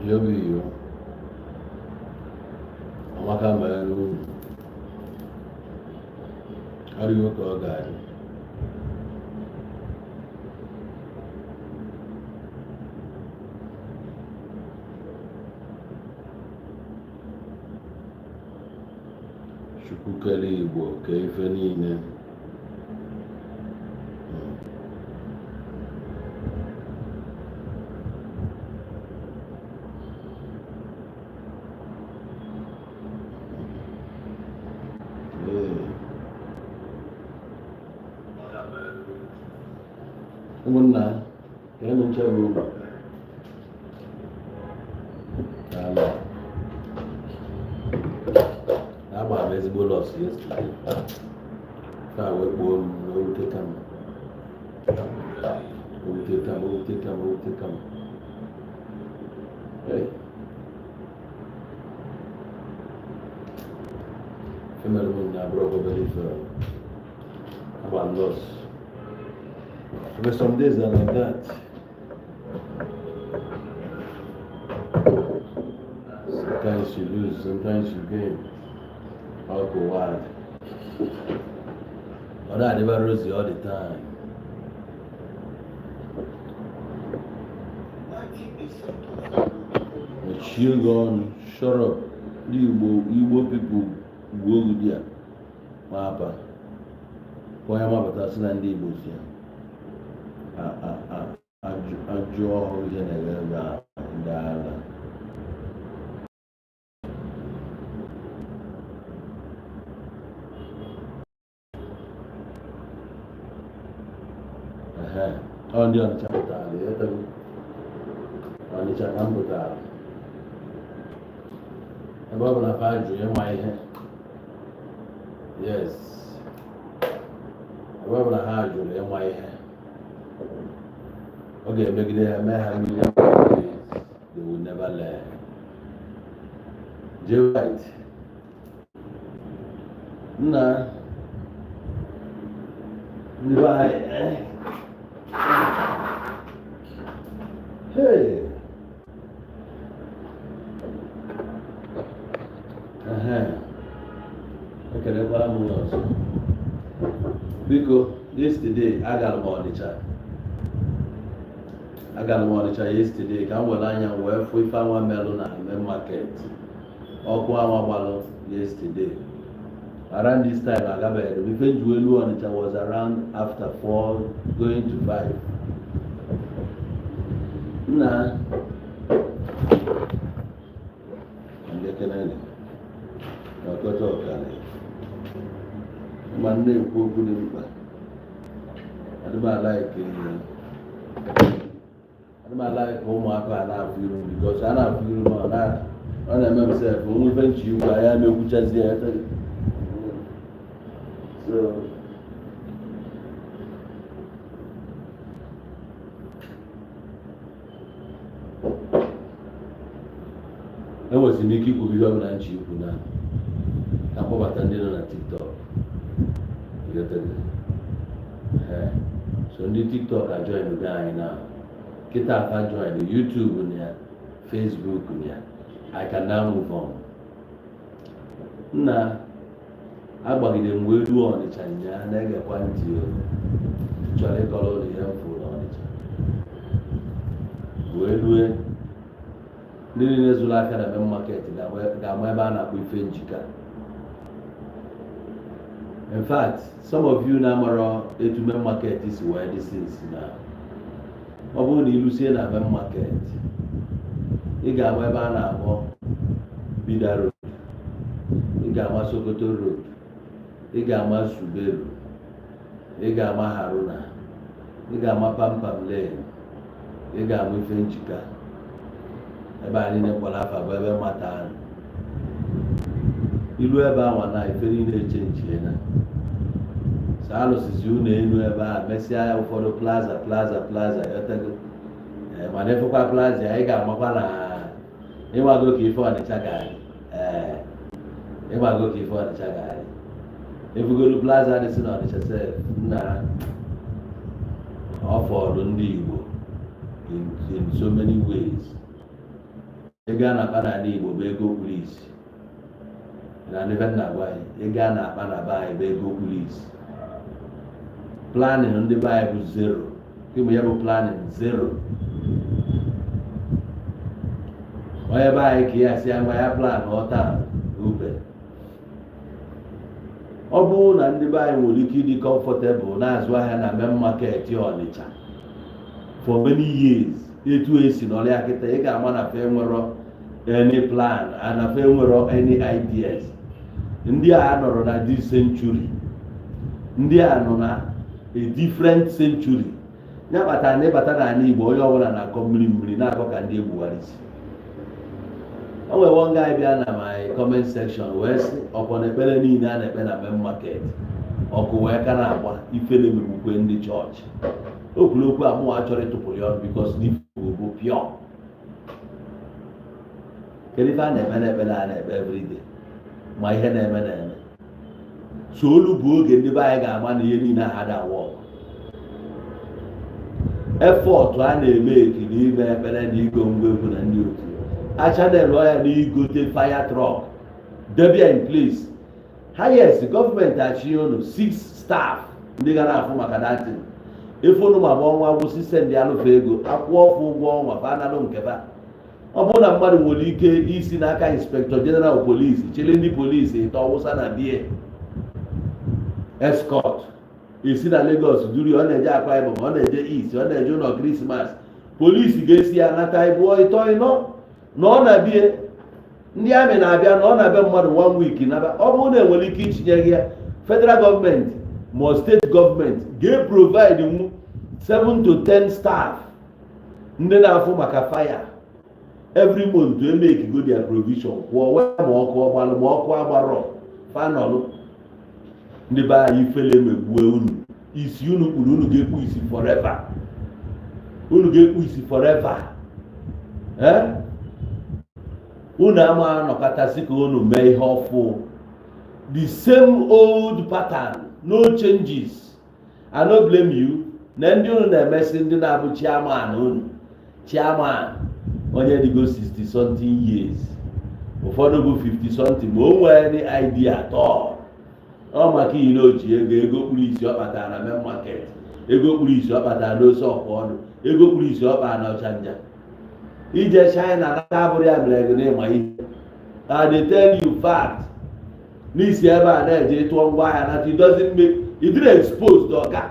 Yobi yo. Amaka mere unu. Arịgo ka ọ ga-adị. Chukwu kere Igbo kee ife niile. Ụmụnna, keenụ nche bụ unu. Daalụ. Agbara m ezigbo loss yesterday. Taa wee kpuo m na o wuteka m. O wuteka m, o wuteka m, o wuteka m. Hey. Emere m na abụrụ obere ife. Agba m loss. But some days are like that. Sometimes you lose, sometimes you gain. Ọ ka ụwa dị. Ọ na-adịba rosy all the time. Mechie gị ọnụ, shut up. Ndị Igbo, Igbo people gbuo gị di ya ma apa. Onye mapụta sị na ndị Igbo si ya. Ajụ ọhụrụ ihe na-ere ebe a ndị agha. Ehe, ọ ndị Ọnịcha pụtara, ịghọtago? Ọnịcha ka m pụtara. Ebe ọ bụ na fa jụ ịma ihe. Yes. Ebe ọ bụ na ha jụrụ ịma ihe. Ọ ga-emegide ha mee ha million ways. They will never learn. Jay White. Nna ndị be anyị, eh? Hey! Ehe. Ekelekwa m unu ọzọ. Biko, yesterday agara m Ọnịcha. Agara m Ọnịcha yesterday ka m were anya m wee fụ ife anwa melụ na main market. Ọkụ anwa gbalụ yesterday. Around this time agabeghị m. Ife nju elu Ọnịcha was around after 4 going to 5. Nna ndị kenene ọkọta ọkara ma m na-ekwu okwu dị mkpa, adịm alike ụmụaka a na-afụ iru m, because a na-afụ iru m, ọ na-eme m sef onwe ife nchi ikwu anya m ekwuchazi ya. So enwesịrị m ike ikwu ihe ọbụla nchi ikwu na ka mkpọbata ndị nọ na TikTok. Ịghọtago? Ee. So ndị TikTok ajoin go anyị na kịta, afa join YouTube na ya, Facebook na ya. I can now move on. Nna, agbagide m wee ruo Ọnịcha nyaa. Na-egekwa ntị o, chọrọ ịkọrọ ụlọ ihe m fụrụ n'Ọnịcha wee rue. Ndị niile zụrụ aka na main market ga-ama ebe a na-akpọ ife njika. In fact, some of you na-amarọ etu main market si wee dị since na ọ bụrụ na ịlụsie na main market, ị ga-ama ebe a na-akpọ Bida Road, ị ga-ama Sokoto Road, ị ga-ama Suberu, ị ga-ama Haruna, ị ga-ama Pampam Lane, ị ga-ama ife njika. Ebe a niile kpọrọ afa bụ ebe mata ahụ. Ilu ebe anwa na ife niile echenjiena. So alụsịzi ụlọ elu ebe a, mesịa ya ụfọdụ plaza, plaza, plaza yọtago. Ee, mana ịfụkwa plaza, ị ga-amakwa na ịmago ka ife Ọnịcha ga-adị. Ee, ịmago ka ife Ọnịcha ga-adị. Ebugolu plaza dị si n'Ọnịcha sef nna ọ fọdụ ndị Igbo in so many ways. Ego a na-akpa n'ala Igbo bụ ego kpuru isi. Na ndị be nna gwa anyị, ego a na-akpa na be anyị bụ ego kpuru isi. Planning ndị be anyị bụ zero. Ịmụ ya bụ planning zero. Onye be anyị ka ya si ya ngwa ya plan ọta ube. Ọ bụrụ na ndị be anyị nwere ike ịdị comfortable na-azụ ahịa na main market Ọnịcha for many years etu esi nọrọ ya kịta, ị ga-ama na fe nwere any plan and na fe nwere any ideas. Ndị a nọrọ na this century, ndị a nọ na a different century. Ya kpatara na ịbata n'ala Igbo, onye ọbụla na-akọ mmiri mmiri, na-akọ ka ndị egbuwara isi. O nwere one guy bịa na my comment section wee sị, ọkwa na ekpere niile a na-ekpe na main market, ọkụ wee ka na-agba. Ifele megbukwe ndị chọọchị. O kwuru okwu a, mụnwa chọrọ ịtụpụrụ ya ọnụ because n'ife bụ pure. Kedu ife a na-ekpe na ekpere a na-ekpe everyday, ma ihe na-eme na-eme? So olu bụ oge ndị be anyị ga-ama na ihe niile ha da work. Effort a na-eme ekiri ime ekpere na igo ngwa egwu na ndị otu a channel ya na igote fire truck debe in place. Highest gọọmenti achị unu six staff ndị ga na-afụ maka datin efe unu, ma bụ ọnwa gwụsị, send alụfe ego, akwụọ ọfụ ụgwọ ọnwa fa, analụ nke fa. Ọ bụrụ na mmadụ nwere ike isi n'aka Inspector General Police chịrị ndị polisi ịtọ wụsa na bie escort, esi na Lagos duru, ọ na-eje Akwa Ibom, ọ na-eje East, ọ na-eje ụlọ Christmas, polisi ga-esi ya nata ịbụọ ịtọ ịnọ na ọ na-abịa. Ndị amị na-abịa na ọ na-abịa mmadụ one week naba. Ọ bụrụ na enwere ike itinye gị ya, federal gọọmenti ma steeti gọọmenti ga-provide nwu 7 to 10 staff ndị na-afụ maka fire every month to make go their provision, kwụọ wee ma ọkụ ọgbalụ ma ọkụ agbarọ fanọlụ. Ndị be anyị, ifele emegbue unu. Isi unu kpuru, unu ga-ekpu isi forever, unu ga-ekpu isi forever. Eh, unu ama anọkọtasị ka unu mee ihe ọfụ. The same old pattern, no changes. I no blame you. Na ndị unu na-emesị, ndị na-abụ chairman unu, chairman onye dịgo 60 something years, ụfọdụ bụ 50 something, ma o nwee any idea at all. Ọ maka ile oji ego, ego kpuru isi ọ kpatara na main market, ego kpuru isi ọ kpatara n'ose ọkwa ọdụ, ego kpuru isi ọ kpatara na Ọchanja, ije China nata abụrụ ya mere gị n'ịma ihe. I dey tell you fact. N'isi ebe a na-eje tụọ ngwa ahịa nata, it doesn't make it didn't expose the oga.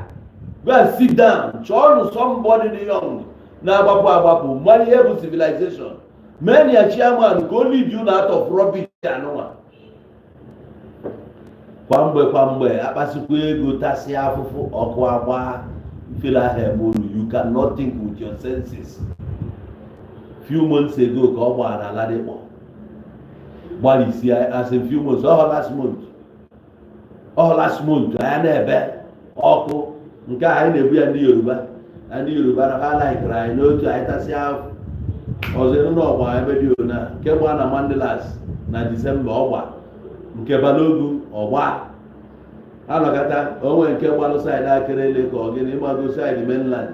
Go and sit down. Chọọnụ somebody dị young, na-agbapụ agbapụ, mara ihe bụ civilization, mee ya chairman ka o lead you out of rubbish anụnwa. Kwa mgbe kwa mgbe akpasikwa ego, tasịa afụfụ, ọkụ agba, ifele ahụ eme unu. You cannot think with your senses. Few months ago ka ọ gbara na Ladipo, gbalịsie as in few months, ọ last month, ọ last month, anya na-ebe ọkụ nke a anyị na-ebu ya. Ndị Yoruba na ndị Yoruba na ha laikere anyị n'otu anyị tasịa afụ ọzọ elu n'ọgba ebe dị ona nke gba na Mandilas na Disemba, ọgba nke Balogun, ọgba anọkata onwe nke gbalụ side Akerele ka ọ gịnị, ịgbago side mainland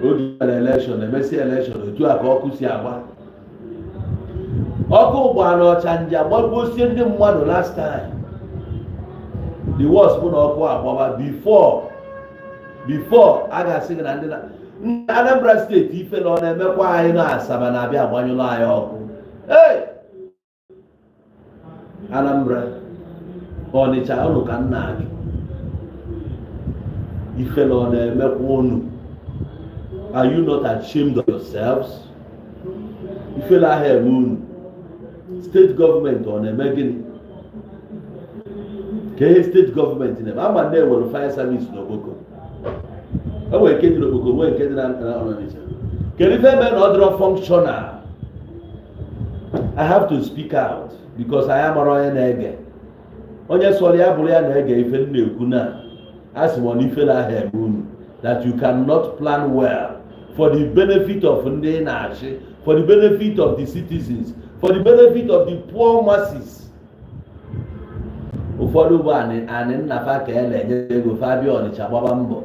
oge gara election, emesịa election, otu a ka ọkụ si agba. Ọkụ gba na Ọchanja, gbagbosie ndị mmadụ last time. The worst bụ na ọkụ agbaba before a ga-asị gị na ndị na ndị Anambra Steeti, ife na ọ na-emekwa anyị na Asaba na-abịa agbanyụlụ anyị ọkụ. Hey! Anambra, Ọnịcha, unu ka m na-ajụ, ife na ọ na-emekwa unu? Are you not ashamed of yourselves? Ifele ahụ eme unu. Steeti gọọmenti ọ na-eme gịnị? Ka ihe steeti gọọmenti na-eme ama na enwere fire service n'Okpoko, e nwere nke dị n'Okpoko, nwee nke dị na Ọnịcha. Kedu ife eme na ọ dịrọ functional? I have to speak out because anyị amara onye na-ege. Onye sọrọ ya bụrụ ya na-ege ife m na-ekwu na a sị m ọ na ife na-ahụ eme unu that you cannot plan well for the benefit of ndị na-achị, for the benefit of the citizens, for the benefit of the poor masses. Ụfọdụ bụ anị anị nnafa ka e na-enye ego fa bịa Ọnịcha gbaba mbọ.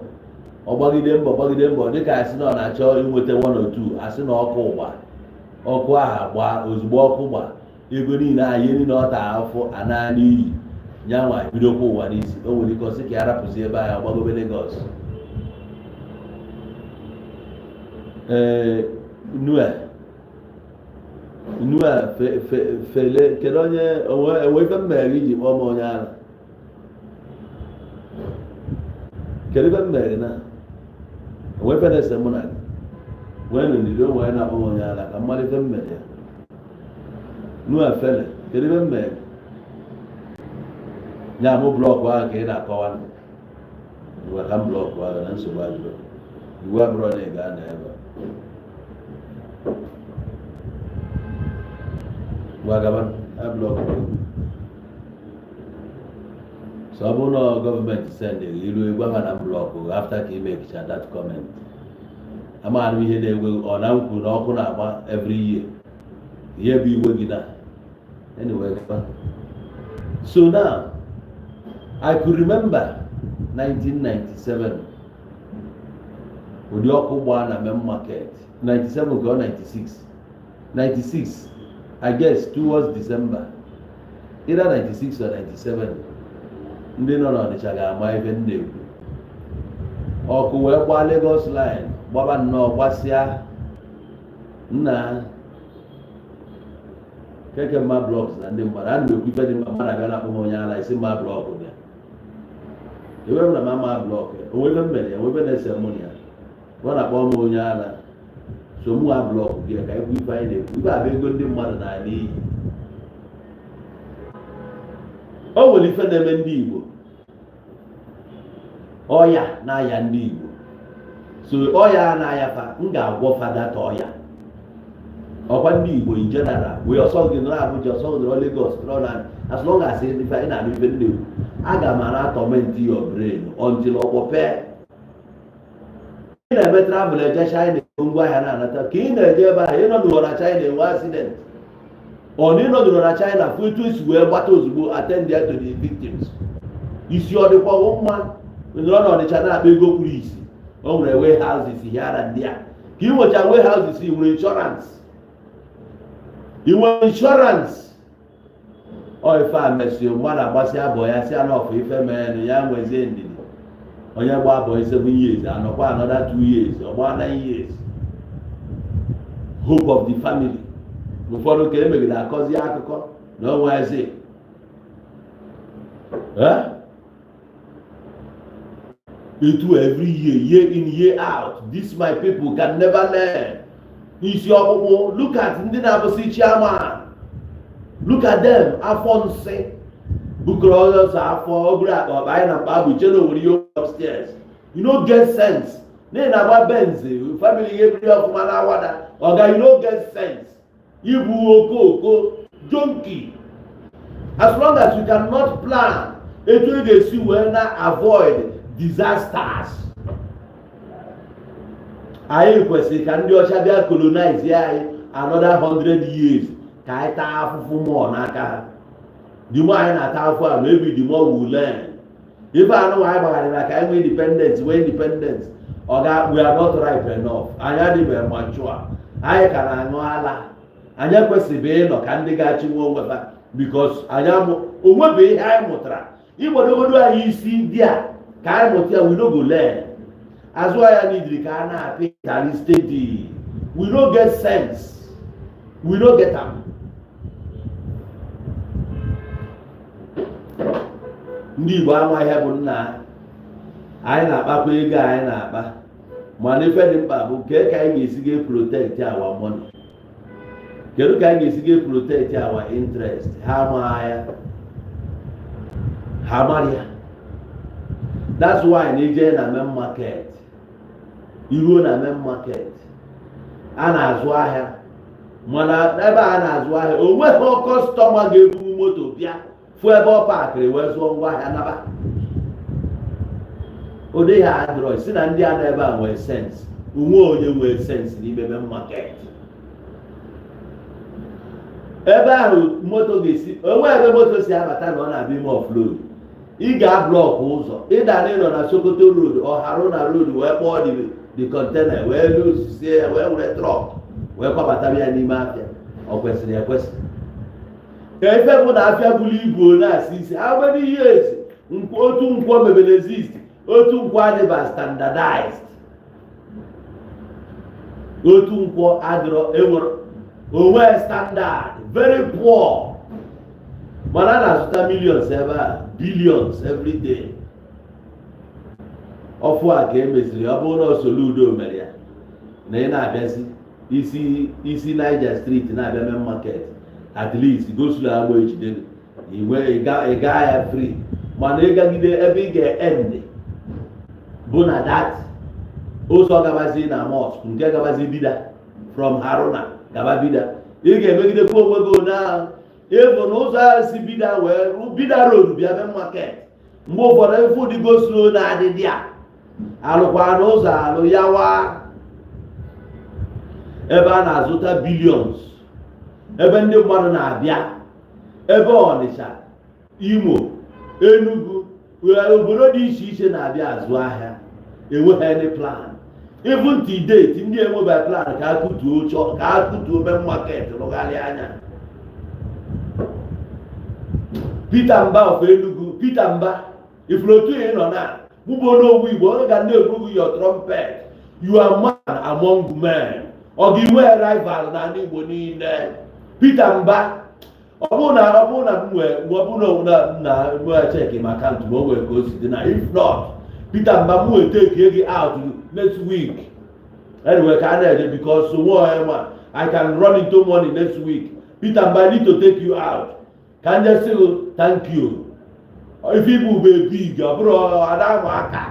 Ọ gbagide mbọ, gbagide mbọ, dịka asị na ọ na-achọ inweta one or two, asị na ọkụ ụgba. Ọkụ ahụ gbaa. Ozugbo ọkụ gbaa, ego niile ahụ, ihe niile ọ taa afọ ana n'iyi. Nyanwa bidokwa ụwa n'isi. O nwere ike ọsị ka ya rapụzi ebe ahụ, gbagobe Lagos. Ee, nue nue fele. Kedu onye enwe ife m mere iji kpọọ m onye ara? Kedu ife m mere na enwe ife na-ese mụ na gị? Nwee nụ ndidi. O nwere na-akpọ m onye ara ka mmadụ ife m mere ya. Nua fele, kedu ife m mere ya? Mụ block ahụ ka ị na-akọwa ngwa ka m block ahụ na nsogbu adịrọ. Iwu abụrụ na ị ga-anọ ebe a. Ngwa, gaba, a block. So ọ bụrụ na gọọmenti send iru gwa ha na m block after ka ị mekicha that comment. Amaghị m ihe na-ewe ọ na m kwuru na ọkụ na-agba every year. Ihe bụ iwe gị na anyway, gaba. So now I could remember 1997, ụdị ọkụ gbaa na main market 97 ka ọ 96, 96 I guess, towards December, either 96 or 97. Ndị nọ n'Ọnịcha ga-ama ife m na-ekwu. Ọkụ wee gbaa Lagos line, gbaba nnọọ, gbasịa nna keke mma blocks na ndị mmadụ. A na-ekwu ife dị mma, mmadụ abịa na-akpọ m onye ala isi mma block ya. Ebe m na mama block ya, onwe ebe m mere ya, onwe ebe na-ese mụ na ya, ọ na-akpọ m onye ala. So mụ a block gị ka ekwu ife anyị na-ekwu. Ife a bụ ego ndị mmadụ na-ala iyi. O nwere ife na-eme ndị Igbo, ọya na-aya ndị Igbo. So ọya a na-aya fa, m ga-agwọ fa that ọya. Ọkwa ndị Igbo in general wee ọsọ gị nọrọ Abuja, ọsọ gị nọrọ Lagos, nọrọ na as long as ife anyị na-anụ ife ndị Igbo, aga m ana torment your brain until ọ kpọpee. Ị na-eme travel eje China, ego ngwaahịa na-anata ka ị na-eje ebe ahụ, ịnọdụrụ na China enwe accident, ọ na ịnọdụrụ na China fụ etu esi wee gbata ozugbo attend to the victims. Isi ọ dịkwa mma nọrọ na Ọnịcha na-akpa ego kpuru isi. O nwere warehouses here and there ka ị nwecha warehouses. Ị nwere insurance? Ị nwere insurance? Ọ ife a mesịrị mmadụ agbasị abọ ya si anọfụ ife mere ya. Nwezie ndidi. Onye gba abọ 7 years, anọkwa another 2 years, ọgba 9 years. Hope of the family. Ụfọdụ ka emegide akọzi akụkọ na onwe eze. Eh? Etu every year, year in, year out, this my people can never learn. Isi ọkpụkpụ. Look at ndị na-abụsị chairman, look at them. Afọ nsị bukọrọ ọsọ afọ obere akpa ọkpa anyị na mkpa bụ chere nwere ihe upstairs. You no get sense n'ihi na agba Benz family ga ebiri ọfụma na awada. Ọga, you no get sense. Ibu okooko junkie. As long as you cannot plan etu ị ga-esi wee na avoid disasters. Anyị kwesịrị ka ndị ọcha bịa colonize anyị another 100 years ka anyị taa afụfụ mmụọ n'aka ha. The more anyị na-ata afụfụ a, maybe the more we learn. Ife anụ anyị gbagharịra ka anyị nwee independence, nwee independence. Ọga, we are not ripe enough. Anyị adịbeghị mature. Anyị ka na-aṅụ ala. Anyị ekwesịghị ịnọ ka ndị ga-achị nwe onwe ha because anyị amụ onwebe ihe anyị mụtara. Ịgbadogodo anyị isi ndị a ka anyị mụta ya, we no go learn. Azụ ahịa n'idiri ka a na-apị ịtarị steady. We no get sense, we no get am. Ndị Igbo amaghị bụ nna anyị na-akpakwa ego anyị na-akpa, mana ife dị mkpa bụ nke ka anyị ga-esi ga protect our money. Kedu ka anyị ga-esi ga protect our interest? Ha amaghị ya, ha amara ya. That's why na ije na main market, iruo na main market a na-azụ ahịa, mana ebe a na-azụ ahịa, o nweghị customer ga-ebu moto bịa fụ ebe ọ parkịrị wee zụọ ngwa ahịa naba. Ụdị ha adịrọ si na ndị a nọ ebe a nwee sense. Onwe onye nwee sense n'ime main market ebe ahụ moto ga-esi onwe ebe moto si abata na ọ na-abịa ime offload. Ị ga-ablock ụzọ ịda na ịnọ na Sokoto Road or Haruna Road wee kpọọ the container wee losie ya wee were truck. Wee kwabatara ya n'ime afịa. Ọ kwesịrị ekwesị ka ife bụ na afịa buru ibu na-asị isi? How many years otu Nkwọ mebere exist? Otu Nkwọ adịba standardized. Otu Nkwọ adịrọ, enwere onwe standard, very poor. Mana a na-azụta millions ebe a, billions every day. Ọfụ a ka emeziri, ọ bụrụ na Soludo mere ya na ị na-abịazi isi isi Niger Street na-abịa main market, at least go-slow agba ejide gị, ị gaa ya free. Mana ịgagide ebe ị ga-end bụ na that ụzọ gabazi na mosque nke gabazi Bida, from Haruna gaba Bida, ị ga-emegidekwa onwe gị na ịbụ na ụzọ ahụ si Bida wee Bida Road bịa main market. Mgbe ụfọdụ efu dị go-slow na-adịdị a alụkwa n'ụzọ alụ yawa ebe a na-azụta billions, ebe ndị mmadụ na-abịa, ebe Ọnịcha, Imo, Enugu, obodo dị iche iche na-abịa azụ ahịa. Enweghị any plan even till date. Ndị enweba plan ka a kụtuo chọ ka a kụtuo main market rụgharịa anya. Peter Mba of Enugu, Peter Mba, ifuru otu ị nọ na mụbụ n'ogwu Igbo, onye ga na-egbu gị your trumpet. You are man among men. Ọ ga-inwe rival n'ala Igbo niile. Peter Mba, ọ bụrụ na m nwee, ọ bụrụ na na m check m account ma o nwere ka o si dị na, if not, Peter Mba, m wee take gị out next week. Anyway, ka a na-eje, because onwe onye ma I can run into money next week. Peter Mba, I need to take you out ka m just sị gị thank you. Ife ibu bụ big, ọ bụrụ ada ama aka,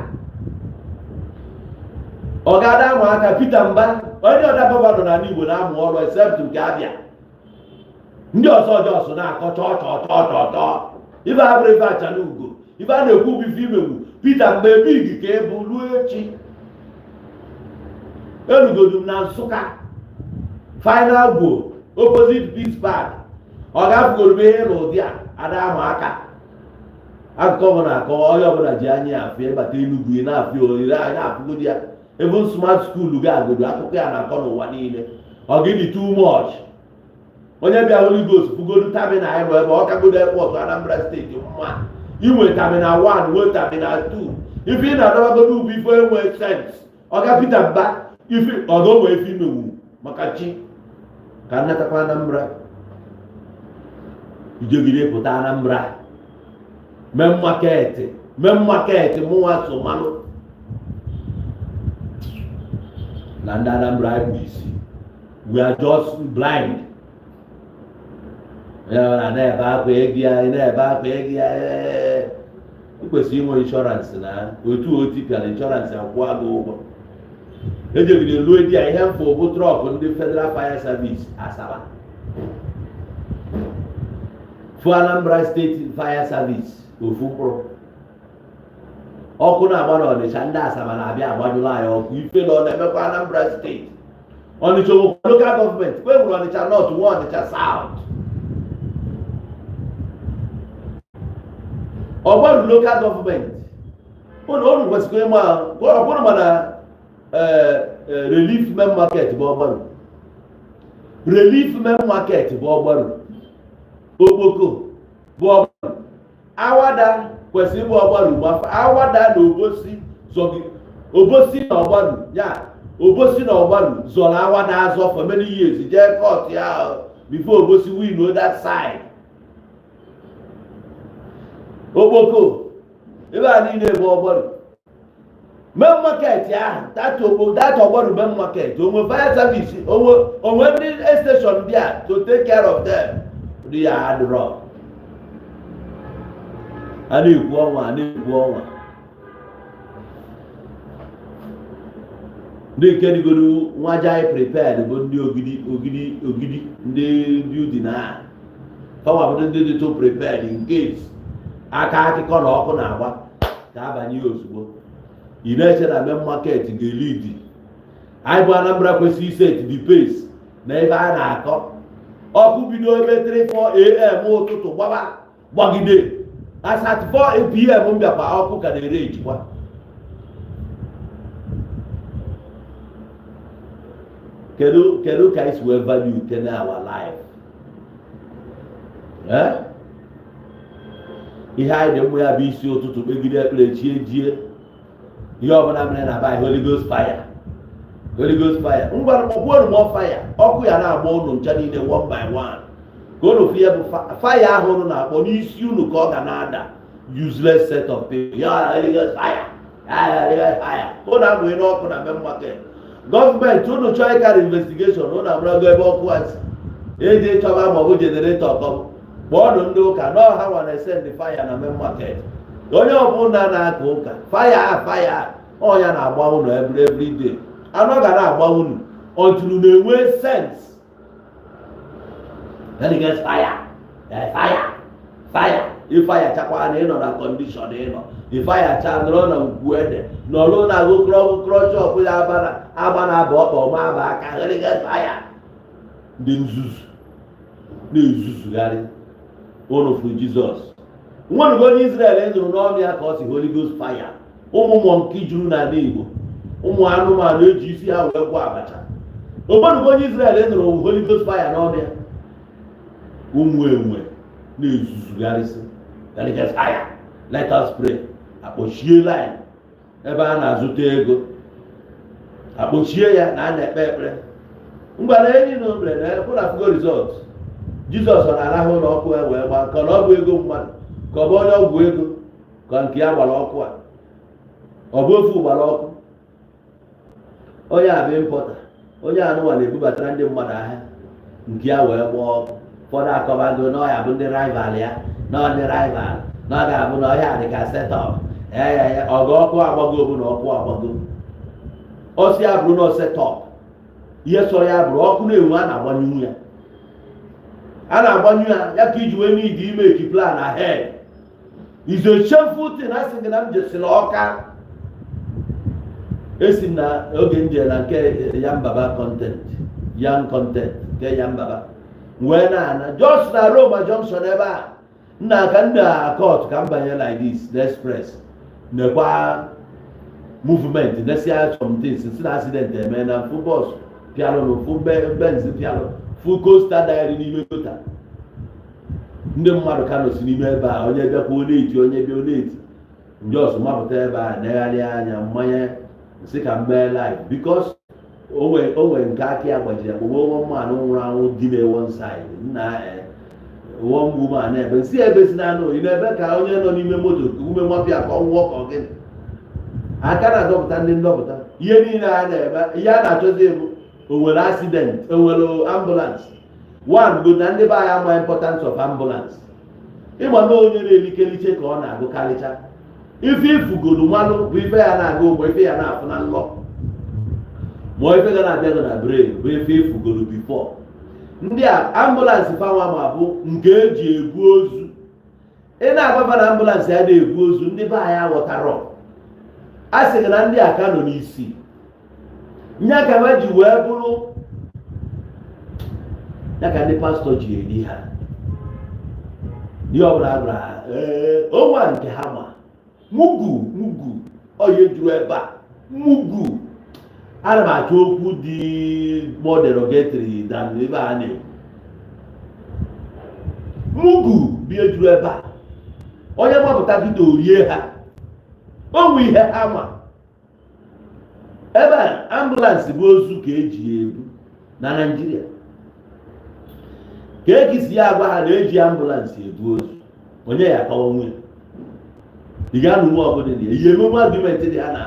ọ ga-ada ama aka. Peter Mba, onye ọda governor n'ala Igbo na-amụ ọrụ except nke Abịa. Ndị ọzọ ọjọọ na-akọ chọọ chọọ chọọ chọọ chọọ. Ife abụrụ ife achala ugo, ife a na-ekwu bụ ife imegbu. Peter Mba, big ka ebu ruo echi. Erugodu m na Nsụka, final go opposite Peace Park. Ọ gafugoro m ihe n'ụdị a ada ama aka. Akụkọ ọ na-akọ, onye ọbụla ji anya ya afụ. Ịbata Enugwu, ị na-afụ orire anya afụgodi ya. Even smart school ga-agodo akụkọ ya na-akọ n'ụwa niile. Ọ gịnị too much? Onye bịa Holy Ghost fụgodu terminal anyị nọ ebe ọ kagodo airport Anambra Steeti mma. Inwe terminal 1, nwee terminal 2, ife ị na-adabagodo ugwu, ife enwe sense. Ọga Peter Mba, ife ọga onwe ife imewu maka chi ka nnatakwa Anambra ijegide pụta Anambra main market, main market mụnwa so malụ na ndị Anambra bụ isi. We are just blind. Ya na na-ebe akwa ego ya, na-ebe akwa ego ya. Ị kwesịrị inwe insurance na otu o tipịara insurance akwụọ gị ụgwọ. Ejegide ruo di ya ihe mfụ bụ truck ndị Federal Fire Service Asaba, fụ Anambra State Fire Service ofu mkpụrụ ọkụ na-agba n'Ọnịcha. Ndị Asaba na-abịa agbanyụrụ anyị ọkụ. Ife na ọ na-emekwa Anambra Steeti. Ọnịcha nwekwa local government kwe nwere Ọnịcha North, nwe Ọnịcha South, Ọgbaru local government. Ụnụ ụnụ kwesịrị ịma ọbụrụ mana Relief Main Market bụ Ọgbaru. Relief Main Market bụ Ọgbaru. Okpoko bụ Ọgbaru. Awada kwesịrị ịbụ Ọgbaru, ma Awada na Obosi zọgị. Obosi na Ọgbaru ya, Obosi na Ọgbaru zọrọ Awada azọ for many years, jee court ya before Obosi win that side. Okpoko ebe a niile bụ Ọgbaru main market ahụ. That Okpo, that Ọgbaru main market, onwe fire service, onwe onwe ndị station dị a to take care of them dị ya adịrọ. A na-ekwu ọnwa, a na-ekwu ọnwa. Ndị nke dịgoro nwa jai prepared bụ ndị Ogidi, Ogidi, Ogidi, ndị building a fawa bụ ndị dị too prepared in case aka akụkọ na ọkụ na-agba ka abanye ya ozugbo. Ị na-eche na main market ga-elidi. Anyị bụ Anambra kwesịrị iset the pace na ebe a na-akọ ọkụ bido ebe 3 4 a.m. ụtụtụ gbaba gbagide. As at 4 p.m. m bịakwa, ọkụ ka na-ere ejikwa. Kedu ka anyị si wee value kene our life? Eh? Ihe anyị dị mma ya bụ isi ụtụtụ kpegide ekpere, chie jie. Ihe ọbụla mere na be Holy Ghost fire, Holy Ghost fire. Ngwa, kpọkwuo mụọ fire, ọkụ ya na-agba unu ncha niile one by one, ka unu fụ ihe bụ fire ahụ unu na-akpọ n'isi unu, ka ọ ga na-ada. Useless set of people. Ya Holy Ghost fire, ya Holy Ghost fire, unu amụghị n'ọkụ na main market. Gọọmenti, unu chọọ ịkarị investigation, unu amarago ebe ọkụ a si eji chọba, ma ọ bụ generator kọm. Kpọọnụ ndị ụka na ọha nwa na-esend fire na main market. Onye ọbụla na-aka ụka, fire a, fire a, ọnya na-agba unu every day. Anọ ga na-agba unu until unu enwe sense. Holy Ghost fire, fire, fire. Ifaya chakwa na ịnọ na condition ịnọ, ifaya cha nọrọ na nkwu ede, nọrọ na agụkọrọ gụkọrọ shop ya, agba agba na aba ọkpa ọma aba aka. Holy Ghost fire. Ndị nzuzu na-ezuzugharị. Unu furu Jizọs nwenugo onye Israel nụrụ n'ọnụ ya ka ọ si Holy Ghost fire? Ụmụ monkey juru n'ala Igbo, ụmụ anụmanụ eji isi ha wee gwọ abacha. Onwenugo onye Israel nụrụ Holy Ghost fire n'ọnụ ya? Ụmụ enwe na-ezuzugharịsị. Holy Ghost fire, let us pray. Akpọchie line ebe a na-azụta ego, akpọchie ya na a na-ekpe ekpere. Ngwa, na enyi na omere na ekwu na fugo result. Jizọs ọ na-arahụ ụlọ ọkụ e wee gbaa, ka ọ na ọ bụ ego mmadụ, ka ọ bụ onye ọgwụ ego, ka nke ya gbara ọkụ a, ọ bụ ofu gbara ọkụ. Onye a bụ importer, onye anụnwa na-ebubatara ndị mmadụ ahịa, nke ya wee gbaa ọkụ. Ụfọdụ akọbago na ọ ya bụ ndị rival ya, na ọ ndị rival, na ọ ga-abụ na ọhịa dị ka setup. Ee, ọgụ ọkụ agbago bụ na ọkụ agbago. Ọsị ya bụrụ na setup, ihe sọrọ ya bụrụ, ọkụ na-enwu, a na-agbanyụ ya, a na-agbanyụ ya. Ya ka iji wee need imake plan ahead is a shameful thing. A sị gị na m jesiri Ọka, esi m na oge m jere na nke Yambaba content, yan content nke Yambaba, wee na-ana just na Roma Junction ebe a nna ka nna court, ka m banye like this na express, nekwa movement, nesia some things, si na accident eme na fu bus pịalụ na fu Benz pịalụ, fu coaster dayari n'ime gota. Ndị mmadụ ka nọsi n'ime ebe a, onye bịakwa ọ na-eti, onye bịa ọ na-eti. Njọs mapụta ebe a, negharịa anya mmanya, si ka m mee live, because onwe nke aka ya gbajiri akpụgbo. Nwa mmanụ nwụrụ anwụ dị na one side nna one woman ebe nsị ebe si na anụ ị na-ebe ka onye nọ n'ime moto ume mapịa ka ọ nwụọ, ka ọ gịnị aka na-adọpụta ndị ndọpụta. Ihe niile a na-eme, ihe a na-achọzi ebu onwere accident, onwere ambulance one go na ndị be anyị ama importance of ambulance. Ịma na onye na-elikeliche ka ọ na-agụkarịcha ife ifugolu mmanụ bụ ife ya na-aga ụgbọ, ife ya na-afụ na nlọ, ma ife ga na-abịa gị na brain bụ ife ifugolu before. Ndị a ambulance fanwa ma bụ nke eji ebu ozu. Ị na-agbafa na ambulance ya na-ebu ozu, ndị be anyị aghọtarọ. A sị gị na ndị a ka nọ n'isi nya ka ha ji wee bụrụ ya ka ndị pastọ ji eri ha ihe ọbụla a gwara ha. Ee, onwe nke ha ma mugu mugu oye juru ebe a mugu. Ana m achọ okwu dị more derogatory than ebe a na-ekwu mugu bụ ihe juru ebe a. Onye mapụta kịta orie ha onwe ihe ha ma ebe a. Ambulance bụ ozu ka eji ebu na Naịjirịa, ka ekisi ya agwa ha na eji ambulance ebu ozu. Onye ya akọwa nwunye ị ga-anụ nwa ọbụla dị ya ihe emume argument dị ha na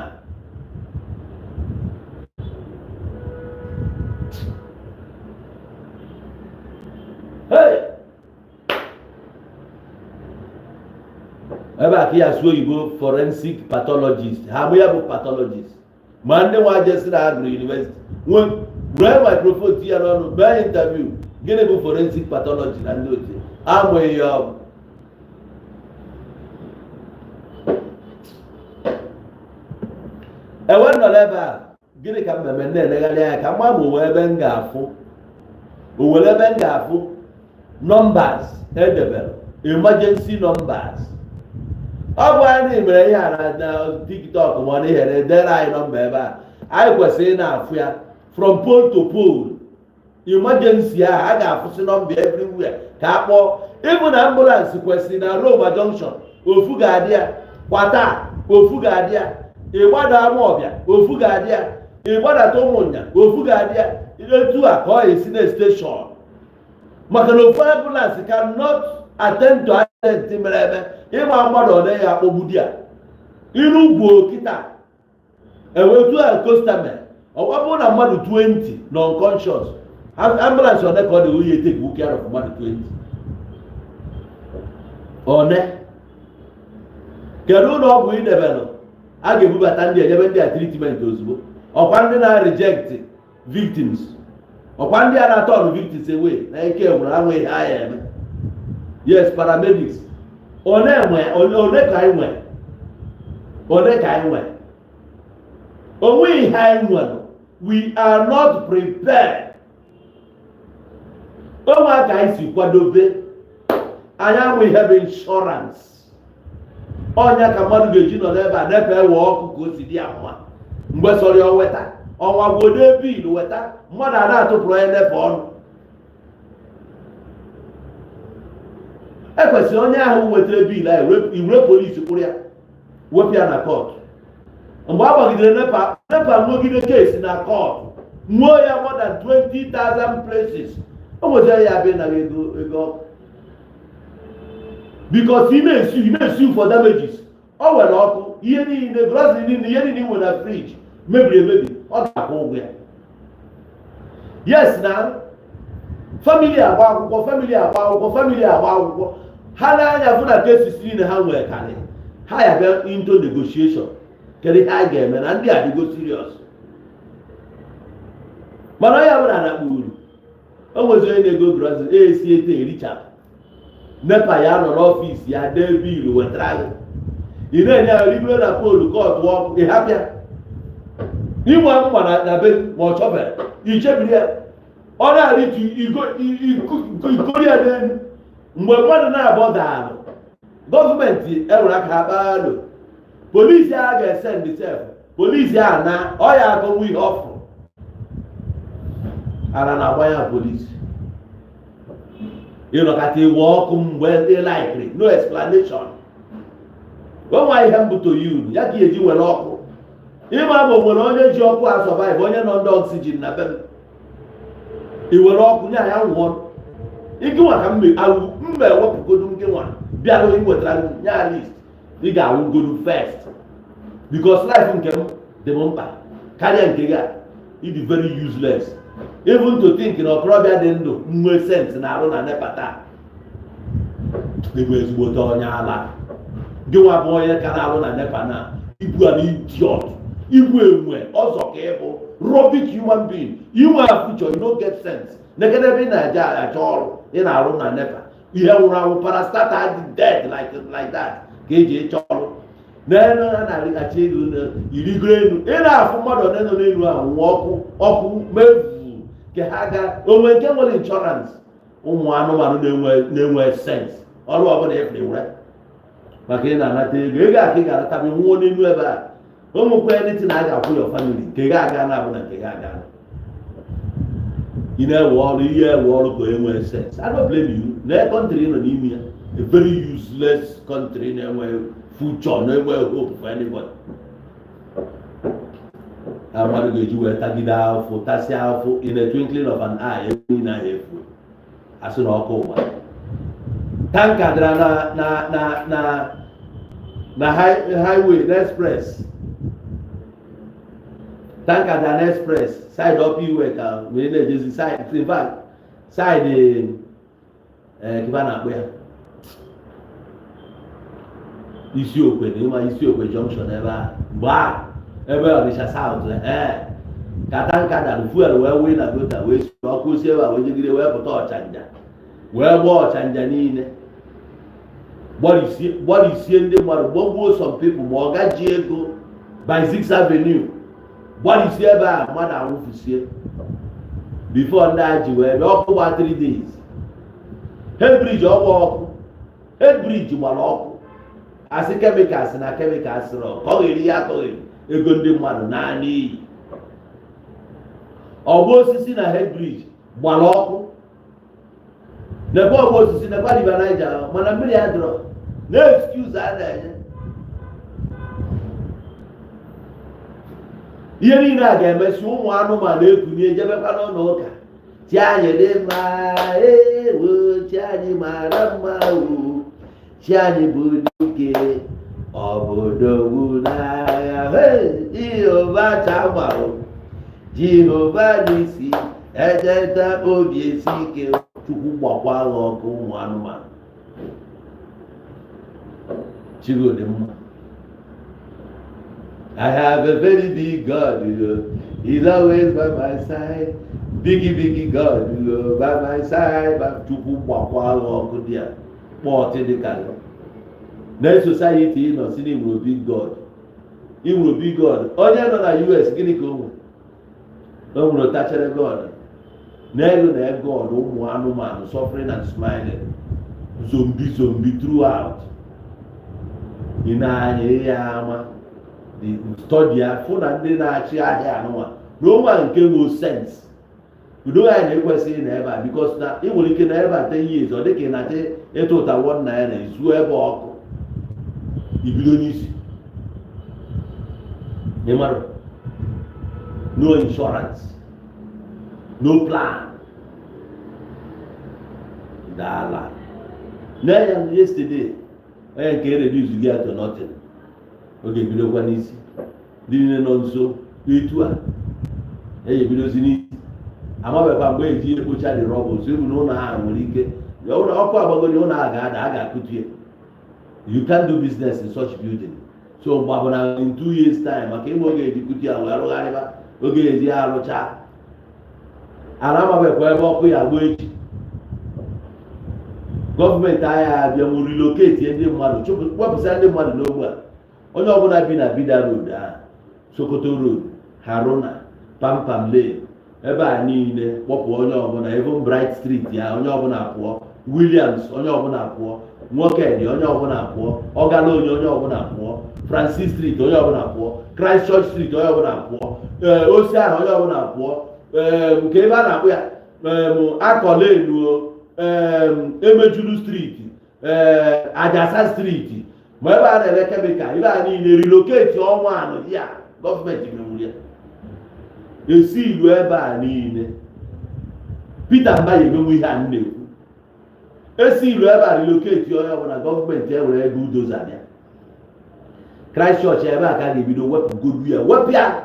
hey! Ebe a ka ya asụ oyibo forensic pathologist ha bụ ya bụ pathologist, ma ndị nwa jesiri agụrụ university nwe were microphone tinye ya n'ọnụ mee interview, gịnị bụ forensic pathology na ndị otu amụghị ya? Ọ bụ enwe nọ n'ebe a, gịnị ka mmemme na-elegharị anya ka mma ma onwe ebe m ga-afụ, onwere ebe m ga-afụ numbers edebere, emergency numbers. Ọ bụ anyị mere ihe a na TikTok, ma ọ na ihere edere anyị nọmba ebe a anyị kwesịrị ị na-afụ ya. From pole to pole, emergency a, a ga-afụsị nọmba everywhere ka a kpọọ. Ịbụ na ambulance kwesịrị na Roma Junction, ofu ga-adị ya. Kwata, ofu ga-adị ya. Ịgbada Amawbịa, ofu ga-adị ya. Ịgbadata Ụmụnya, ofu ga-adị ya. Etu a ka ọ esi na station, maka na ofu ambulance cannot attend to accident mere eme. Ịma mmadụ ọ ya akpọgbu di ya ilu gwuo kịta ewetu a coaster mere. Ọ bụrụ na mmadụ 20 nọ unconscious, ambulance one ka ọ dị onye take care of mmadụ 20 one? Kedu ụlọ ọgwụ idebelụ a ga-ebubata ndị enyebe ndị a treatment ozugbo? Ọkwa ndị na-reject victims, ọkwa ndị a na-aturn victims away na ike nwụrụ anwụ ihe a ya eme. Yes, paramedics one nwe, one ka anyị nwe, one ka anyị nwe? Onwe ihe anyị nwere. We are not prepared. Onwe ka anyị si kwadobe anyị anwụ ihe bụ insurance. Ọnya ka mmadụ ga-eji nọ n'ebe a nefe ewe ọkụ ka o si dị ya mma. Mgbe sọrọ ya weta ọnwa gbodo bill weta, mmadụ a na-atụpụrụ onye nefe ọnụ. Ekwesịrị onye ahụ wetara bill ahụ, iwere polisi kpụrụ ya, wepụ ya na court. Mgbe a gbagidere NEPA, NEPA nwegide case na court, nwuo ya more than 20,000 places. O nwetara ya bịa nara ego, ego ọkụ, because ị na-esue for damages. O were ọkụ ihe niile, grocery niile, ihe niile ị nwere na fridge mebiri emebi, ọ ga-akwụ ụgwọ ya. Yes, na family agba akwụkwọ, family agba akwụkwọ, family agba akwụkwọ. Ha na-anya fụ na cases niile ha nwere karị ha, ya bịa into negotiation. Kedu ihe a ga-eme na ndị adịgo serious? Mana onye ọbụla na uru o nwezi onye na-ego grocery esi ete erichapụ. NEPA ya nọ n'office ya dee bill wetara gị, ị na-enye ya rigoro na pole kọtụ ọkụ, ị hapịa inwe mma na be ma ọ chọbere ichebiri ya, ọ na-arịtu ikori ya n'elu. Mgbe mmadụ na-abọ daalụ, gọọmenti ewere aka ha kpaa alo. Polisi a ga-ese ndị sef, polisi a na ọ ya akọnwu ihe ọfụ ara na-agba ya. Polisi ịnọkọta iwe ọkụ mgbe ị likiri, no explanation. Onwe ihe mbụ to you ya ka eji were ọkụ. Ịma ma o nwere onye ji ọkụ a survive, onye nọ ndị oxygen na be m, i were ọkụ nye ya nwụọ. Ịgịnwa ka mma ewepụgodu ngịnwa bịara iwetara nye ya list, ị ga-anwụgodu first, because life nke m dị m mkpa karịa nke gị a. Ị dị very useless even to think na okorobịa dị ndụ nwee sense na-arụ na NEPA taa. Ịbụ ezigbote onye ala. Gị nwa bụ onye ka na-arụ na NEPA na ibu an idiot, ibu enwe ọzọ ka ịbụ rubbish human being. Inwe future, you no get sense. Negede ebe ị na-eje achọ ọrụ ị na-arụ na NEPA, ihe nwụrụ anwụ, parastatal dị dead like that ka eji ịchọ ọrụ n'elu. Ha na-arịghachi ego irigoro elu, ị na-afụ mmadụ one nọ n'elu ahụ nwụọ, ọkụ ọkụ mevu nke ha ga onwe nke nwere insurance. Ụmụ anụmanụ na-enwe sense. Ọrụ ọbụla ịfụrụ were maka ị na-anata ego, ego a ka ị ga-anata ma ị nwụọ n'elu ebe a. Ụmụkwa anything a ga-akwụ your family, nke gị aga na abụ na nke gị aga na ị na-ewe ọrụ ihe ewe ọrụ ka onye nwee sense. I don't blame you. Na country nọ n'ime ya, a very useless country na-enwe future, na-enwe hope for anybody. Mmadụ ga-eji wee tagide afụ, tasịa afụ, in a twinkling of an eye, ego niile ahụ efu. Asị na ọkụ gbara tanker dara na highway, na express. Tanker dara na express side up iwe ka wee na-ejezi side, in fact side kiba na-akpọ ya Isiokwe na ịma Isiokwe junction ebe a mgbe a ebe Ọnịsha South ka tanker dara, fuel wee wee na gutter, wee si ọkụ si ebe a wee jegide wee pụta Ọchanja, wee gbaa Ọchanja niile, gbarisie ndị mmadụ, gbagbuo some people. Ma ọ gaji ego by 6 Avenue, gbarisie ebe a, mmadụ anwụfusie before ndị a ji wee bịa. Ọkụ gba 3 days. Head Bridge ọgba ọkụ, Head Bridge gbara ọkụ. Asị chemicals na chemicals rọ ka ọ gheri ya akọgheri ego ndị mmadụ naanị iyi. Ọgba osisi na Head Bridge gbara ọkụ. Nekwa ọgba osisi, nekwa River Niger, mana mmiri adịrọ na excuse a na-enye. Ihe niile a ga-emesi ụmụ anụmanụ ekunie jebekwa n'ụlọ ụka. Chi anyị dị mma, ewo, chi anyị mara mma o, chi anyị bụ dike, ọ bụ odogwu n'agha. Jehova Shama o, Jehova Nisi, echeta obi esi ike. Chukwu gbakwa agha ọkụ ụmụ anụmanụ. Chi gị dị mma. I have a very big God, you know. He's always by my side. Biggie, biggie God, you know, by my side. Chukwu gbakwa agha ọkụ dị a kpọọtị dị ka gị. Na society ị nọ si na iwuru big God. Iwuru big God. Onye nọ na US, gịnị ka o nwere? O nwere tachere God. N'elu na God ụmụ anụmanụ suffering and smiling. Zombie, zombie throughout. Ị na-anya ihe ama study ya, fụ na ndị na-achị ahịa anụnwa na onwe nke nwe sense udo ya na-ekwesịghị na ebe a, because na ị nwere ike na ebe a 10 years, ọ dịka ị na-achị ịtụ ụta ₦1 izuo ebe ọkụ ibido n'isi. Ị mara, no insurance, no plan. Daala na ya yesterday, onye nke reduce gị to nothing, ọ ga-ebidokwa n'isi. Ndị niile nọ nso etu a eji ebidozi n'isi. Amabekwa mgbe eji ekpocha dị rubble, so ebu na ụlọ ha nwere ike ọkụ agbagoro, ụlọ ha ga-ada, a ga-akụtu ya. You can't do business in such building. So mgbe bụ na in 2 years time, maka ịma oge eji kutu ya wee rụgharịba, oge eji ya arụcha ala, amabekwa ebe ọkụ ya agba echi. Gọọmenti agha abịa nwụ relocate ndị mmadụ, chụpụ, wepụsịa ndị mmadụ n'ogbe a. Onye ọbụla bi na Bida Road ahụ, Sokoto Road, Haruna Pampam Lane, ebe a niile, kpọpụ onye ọbụla. Even Bright Street ya, onye ọbụla pụọ. Williams, onye ọbụla pụọ. Nwokedi, onye ọbụla pụọ. Ọgala onye, onye ọbụla pụọ. Francis Street, onye ọbụla pụọ. Christ Church Street, onye ọbụla pụọ. Ee, osi ahụ, onye ọbụla pụọ. Ee, nke ebe a na-akpụ ya akọlenuo, Emejulu Street, ee, Ajasa Street, ma ebe a na-ere chemical, ebe a niile, relocate. Ọnwa anọ ya, gọọmenti menwuru ya, esi ilu ebe a niile. Peter Mba ya emenwu ihe a m na-ekwu. Esi ilu ebe a, relocate onye ọbụla. Gọọmenti ewere ego udozi abịa. Christ Church ebe a ka a ga-ebido wepụ godu ya, wepụ ya,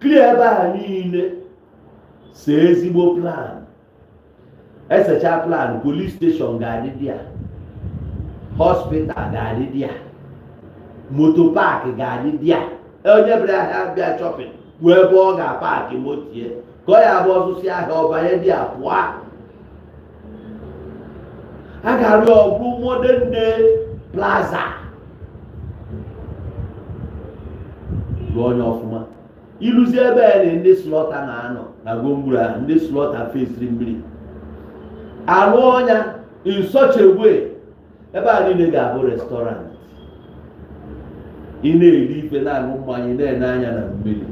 clear ebe a niile, see ezigbo plan. Esecha plan, police station ga-adị dị ya, hospital ga-adị dị ya, motor park ga-adị dị ya. Onye bịara ahịa, bịa shopping, wee ebe ọ ga-apark motie ka ọ ya abụ ọsụsị ahịa, ọbanye dị a pụọ. A ga-arụ ọgwụ modern day plaza, rụọ onye ọfụma. Ịlụzi ebe a na ndị slaughter na-anọ na gwongwuru ahụ, ndị slaughter fesiri mmiri alụ ọnya in such a way, ebe a niile ga-abụ restaurant. Ị na-eri ife, na-aṅụ mmanya, na-ene anya na mmiri.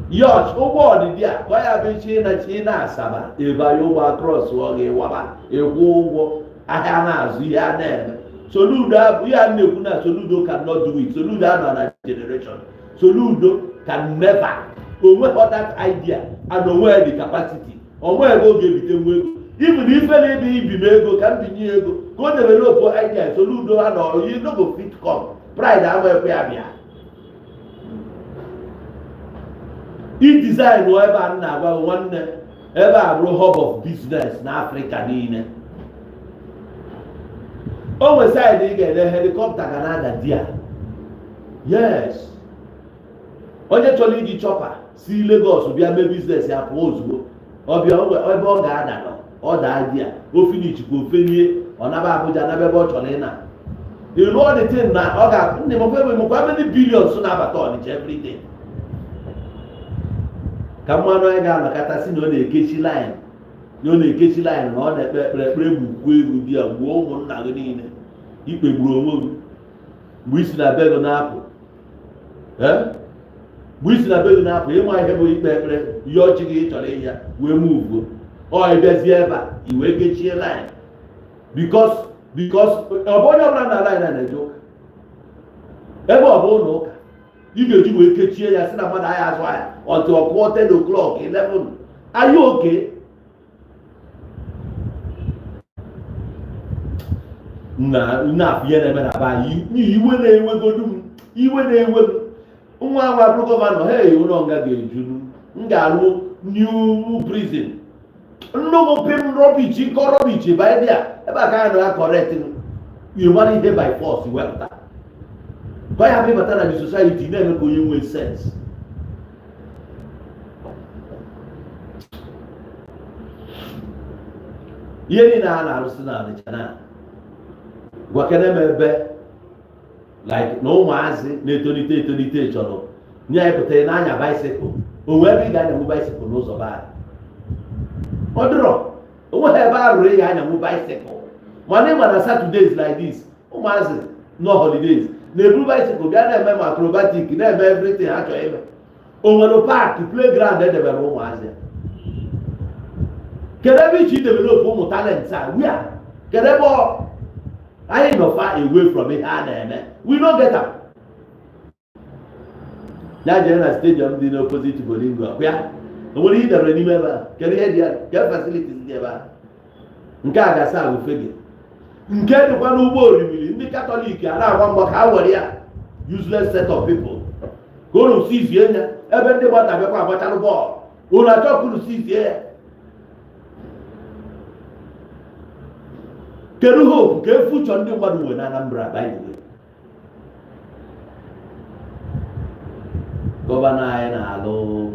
Yacht, ụgbọ ọdịdị a ka ọ ya bụ ichi na chi na Asaba ịbanye ụgbọ across, ọ ga-ewaba ịkwụ ụgwọ ahịa na-azụ ihe a na-eme. Soludo abụ ihe a na-ekwu na Soludo cannot do it. Soludo anọ na generation. Soludo can never onwe that idea and onwe the capacity, onwe ebe ọ ga-ebite nwa ego. Even ife na-ebe ibi m ego ka m binye ego ka o develop idea, Soludo anọ, you no go fit come. Pride ama ekwe ya bịa i design ebe a na-agwa gị, nwanne, ebe a bụrụ hub of business na Afrịka niile. O nwe side ị ga-ede helicopter ga na-ada di ya. Yes, onye chọrọ iji chopper si Lagos bịa mee business ya, pụọ ozugbo, ọ bịa ebe ọ ga-ada nọ, ọ daa di ya, o finish kwa, ofenie, ọ naba Abuja, naba ebe ọ chọrọ ịna. Ịlụ ọ dị tin na ọ ga ndị mekwa ebe mekwa many billions na-abata Ọnịcha everyday ka mmanụ. Anyị ga-anọkọta si na ọ na-ekechi line, na ọ na-ekechi line, na ọ na-ekpe ekpere, ekpere gbukwu ego di ya, gbuo ụmụnna gị niile. Ikpe gburu onwe gị mgbe isi na be gị na-apụ. Mgbe isi na be gị na-apụ, ịma ihe bụ ikpe ekpere, ihe ọchị gị ị chọrọ ịya wee move uo. Ọ ịbịazie ebe a, i wee kechie line because ọ bụ onye ọbụla na line a na-eje ụka. Ebe ọ bụ ụlọ ụka, ị ga-eji wee kechie ya, si na mmadụ ahịa azụ ahịa ọtụ ọkụọ 10 o'clock, 11 anyị oke na na-afụ ihe na-eme na be anyị. N'ihi iwe na-ewegodu m, iwe na-ewe m. Nwa nwa bụrụ governor, hey, ụlọ nga ga-ejuru. M ga-alụ new prison. Nnukwu pim rubbish, nkọ rubbish banye dị a ebe a ka a nọ ya correct. You mara ihe by force wepụta ka ya bụ ịbata na the society na-eme ka onye nwee sense. Ihe niile a na-arụsị na Ọnịcha na gwakene m ebe like na ụmụazị na-etolite etolite chọrọ nye anyị pụtara na-anya bicycle. Onwe ebe ị ga-anyanwu bicycle n'ụzọ be anyị? Ọ dịrọ. Onweghị ebe a rụrụ ya anyanwu bicycle. Mana ịma na Saturdays like this, ụmụazị nọ holidays na-eburu bicycle bịa na-eme ma acrobatic, na-eme everything ha chọrọ ime. O nwere park, playground edebere ụmụazị? Kedu ebe iche idevelop ụmụ talent a wia? Kedu ebe anyị nọ far away from ihe a na-eme? We no get am. Ya jee na stadium dị n'opposite Bolingo ya, o nwere ihe idebere n'ime ebe a? Kedu ihe dị ya? Kedu facilities dị ebe a? Nke a ga-asa ahụ fege. Nke dịkwa n'ụgbọ orimiri, ndị Katọlik a na-agba mgba ka ha were ya. Useless set of people. Ka unu sizie ya ebe ndị mmadụ na-abịakwa agbachalụ bọọlụ, unu achọ ka unu sizie ya. Kedu hope ka future ndị mmadụ nwere na Anambra? By the way, governor anyị na-alụ,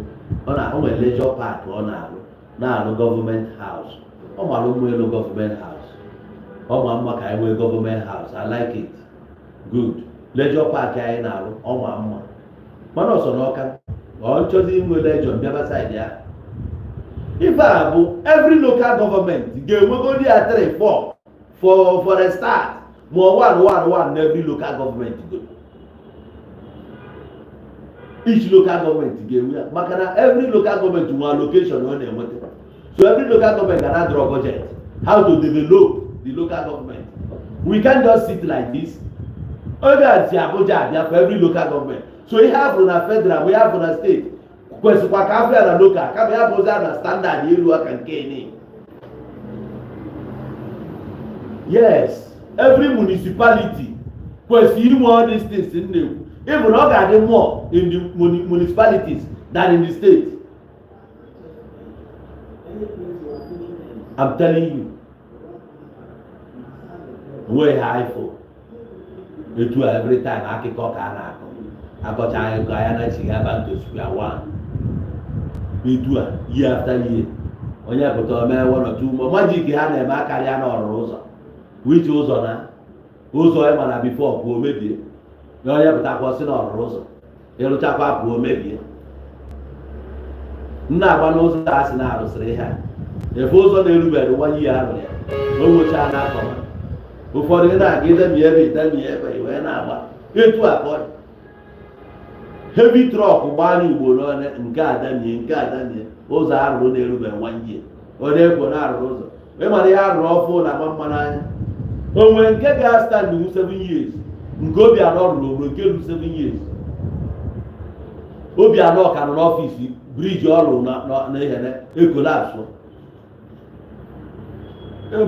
ọ na o nwere leisure park ọ na-alụ, na-alụ government house. Ọ mara ụmụ elu government house, ọ ma mma ka anyị nwee government house. I like it, good. Leisure park anyị na-alụ, ọ ma mma, mana ọsọ n'ọka ọ nchọzi inwe leisure bịaba side ya. Ife a bụ every local government ga-enwegodi ya 3 4 for a start, ma ọ 1 1 1 na every local government go. Each local government ga-enwe ya, maka na every local government nwe allocation ọ na-enweta. So every local government ga na draw budget how to develop the local government. We can't just sit like this. Oge a si Abuja abịa for every local government. So ihe a bụ na federal bụ ihe a bụ na steeti, kwesịkwa ka afọ ya na local, kama ya bụzi na standard elu aka nke ni. Yes, every municipality kwesịrị inwe all these things m na-ekwu. Even ọ ga-adị more in the municipalities than in the state, I'm telling you. Onweghị ha ifo etu a. Every time akụkọ ka a na-akọ, akọcha akụkọ ya na chiga back to square one. Etu a year after year, onye pụta ome one or two more magic ha na-eme akarịa na ọrụrụ ụzọ, which ụzọ na ụzọ ịma na before pụọ mebie na onye pụtakwa sị na ọrụrụ ụzọ, ịrụchakwa pụọ mebie. M na-agba n'ụzọ a sị na arụsịrị ihe a, efe ụzọ na-erubeghị one year arụrụ ya, o nwechaa n'akọma. Ụfọdụ gị na-aga idemi ebe idemi ebe i wee na-agba etu a ka ọ dị. Heavy truck gbaa n'ugboro ole, nke adamie, nke adamie. Ụzọ arụrụ na-erubeghị one year, onye ekwo na arụrụ ụzọ. Ịmara ihe arụrụ ọfụ na-agba mma n'anya. O nwere nke ga-stand wu 7 years, nke Obianọ rụrụ onwe nke ruru 7 years. Obianọ ka nọ n'office, bridge ọ rụrụ na ihene e collapse.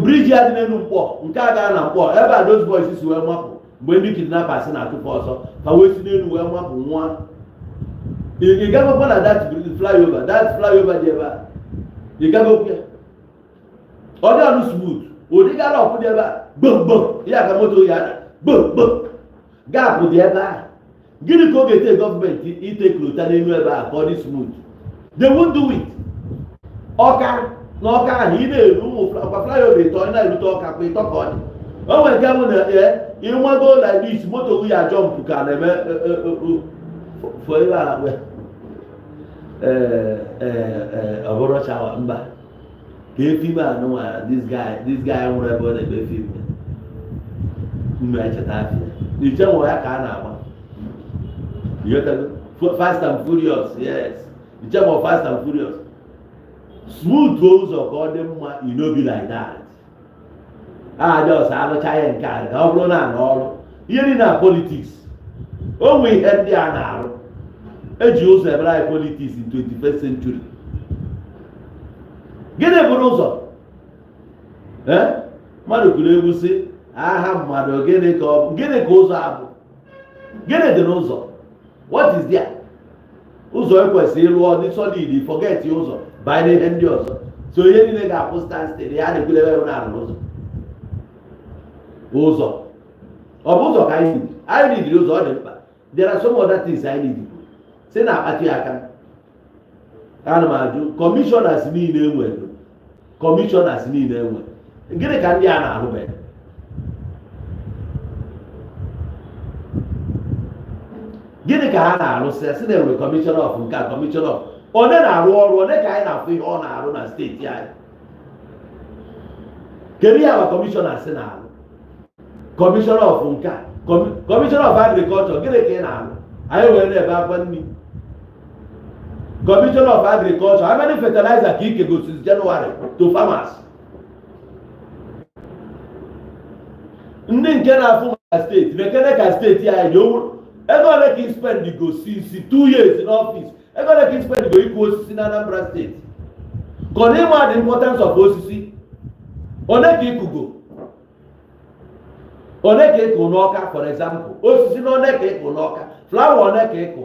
Bridge a dị n'elu Mkpọ, nke a gaa na Mkpọ ebe a, those boys si wee mapụ mgbe ndị kidnappers na-atụpụ ọsọ ka wee si n'elu wee mapụ nwa. Ị gagokwa na that flyover, that flyover dị ebe a? Ị gagokwa ya? Ọ dị ọnụ smooth. Ụdị gallop dị ebe a, gbom gbom ya ka moto ya ada gbom gbom. Gap dị ebe a. Gịnị ka ọ ga-ete gọọmenti ite coal tar n'elu ebe a ka ọ dị smooth? They won't do it. Ọka na Ọka ahụ ị na-eru ụmụ ọkwa flyover ịtọ, ị na-erute Ọka kwa ịtọ ka ọ dị. O nwere nke bụ na ịnwago like this, moto gị ya jump ka na-eme fọ ebe a na-akpọ ya ee ọ bụrụ chawa mba ka e film anụnwa. This guy nwụrụ ebe ọ na-eme film mma, echeta afịa iche nwe ya ka a na-agba. Ịghọtago? Fast and Furious. Yes, njem Fast and Furious, smooth ụzọ ka ọ dị mma. E no be like that. A just alụcha ya nke a ka ọ bụrụ na ana ọrụ ihe niile na politics. O nwe ihe ndị a na-arụ eji ụzọ emere anyị politics in 21st century. Gịnị bụrụ ụzọ? Ee, mmadụ kwuru egwu sị aha mmadụ, gịnị ka ọ gịnị ka ụzọ a bụ? Gịnị dị n'ụzọ? What is there? Ụzọ ekwesịrị ịlụ ọ dị solid, forget ụzọ, banye n'ihe ndị ọzọ. So ihe niile ga-akwụ stand still. Ya na-ekwule ebe na arụ ụzọ. Ụzọ ọ bụ ụzọ ka anyị need. Anyị need ụzọ, ọ dị mkpa. There are some other things anyị need si na akpati aka. Ana m ajụ commissioners niile enwere, commissioners niile enwere, gịnị ka ndị a na-arụbeghị? Gịnị ka ha na-arụsị? Sị na enwere commissioner of nke a, commissioner of onye na-arụ ọrụ onye ka anyị na-afụ ihe ọ na-arụ na steeti anyị? Kedu ihe awa commissioner sị na-arụ? Commissioner of nke a, commissioner of agriculture, gịnị ka ị na-arụ? Anyị were na-ebe akwa nri. Commissioner of agriculture, how many fertilizer ka ike go since January to farmers? Ndị nke na-afụ maka steeti na-ekene ka steeti anyị dị owu. Ego ole ka ị spend go since 2 years n'office? Ego ole ka ị spend go ịkụ osisi na Anambra Steeti? Ka ọ na ịma the importance of osisi. One ka ịkụgo? One ka ịkụ n'Ọka, for example? Osisi na one ka ịkụ n'Ọka? Flower one ka ịkụ?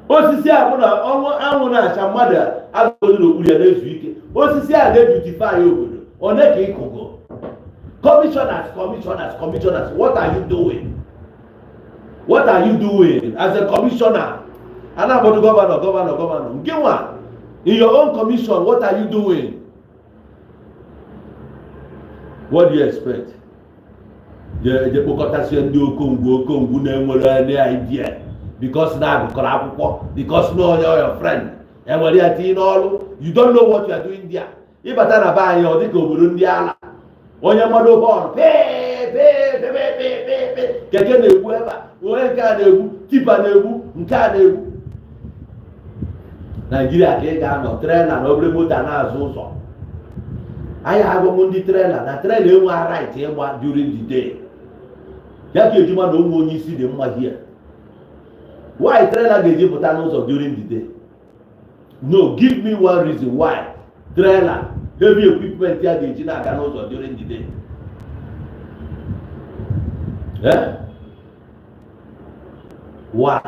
Osisi a bụ na ọnwụ anwụ na-acha, mmadụ agụghị n'okpuru ya na-ezu ike. Osisi a na-ebeautify obodo. One ka ịkụgo? Commissioners, commissioners, commissioners, what are you doing? What are you doing as a commissioner? A na-agbado governor, governor, governor nke nwa in your own commission, what are you doing? What do you expect? Je kpokọtasịa ndị okongwu okongwu na-enwere any idea because na agụkọrọ akwụkwọ, because na onye your friend enwere ya tinye n'ọrụ. You don't know what you are doing there. Ịbata na be anyị, ọ dịka obodo ndị ala. Onye mmadụ bọọlụ pee, keke na-egbu ebe a, onye nke a na-egbu, tipper na-egbu, nke a na-egbu. Naijiria ka ị ga-anọ, trailer na obere moto a na-azụ ụzọ anyị. Agụmụ ndị trailer na trailer enwe right ịgba during the day. Ya ka ejima na onwe onye isi dị mma here. Why trailer ga-eji pụta n'ụzọ during the day? No, give me one reason why trailer, heavy equipment ya ga-eji na-aga n'ụzọ during the day. Eh? Why?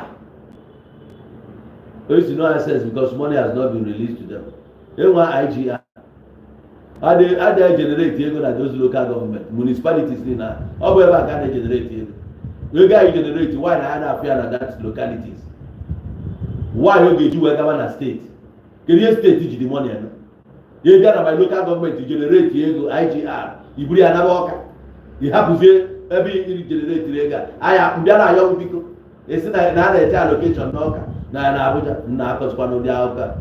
It's no access because money has not been released to them. Enwe IGR adịghị generate ego na those local government municipalities niile. Ọ bụ ebe a ka a na-egenerate ego. Ego anyị generate, why na ya na-afụ ya na that localities? Why ọ ga-eji wee gaba na steeti? Kedu ihe steeti ji the money eme? Ya bịa na my local government, generate ego IGR, iburu ya naba Ọka, ị hapụzie ebe ị generate ego a. Anya mbịa na ayọ, biko, esi na a na-eche allocation n'Ọka na Abuja na akọzikwa n'ụdị akụkọ a.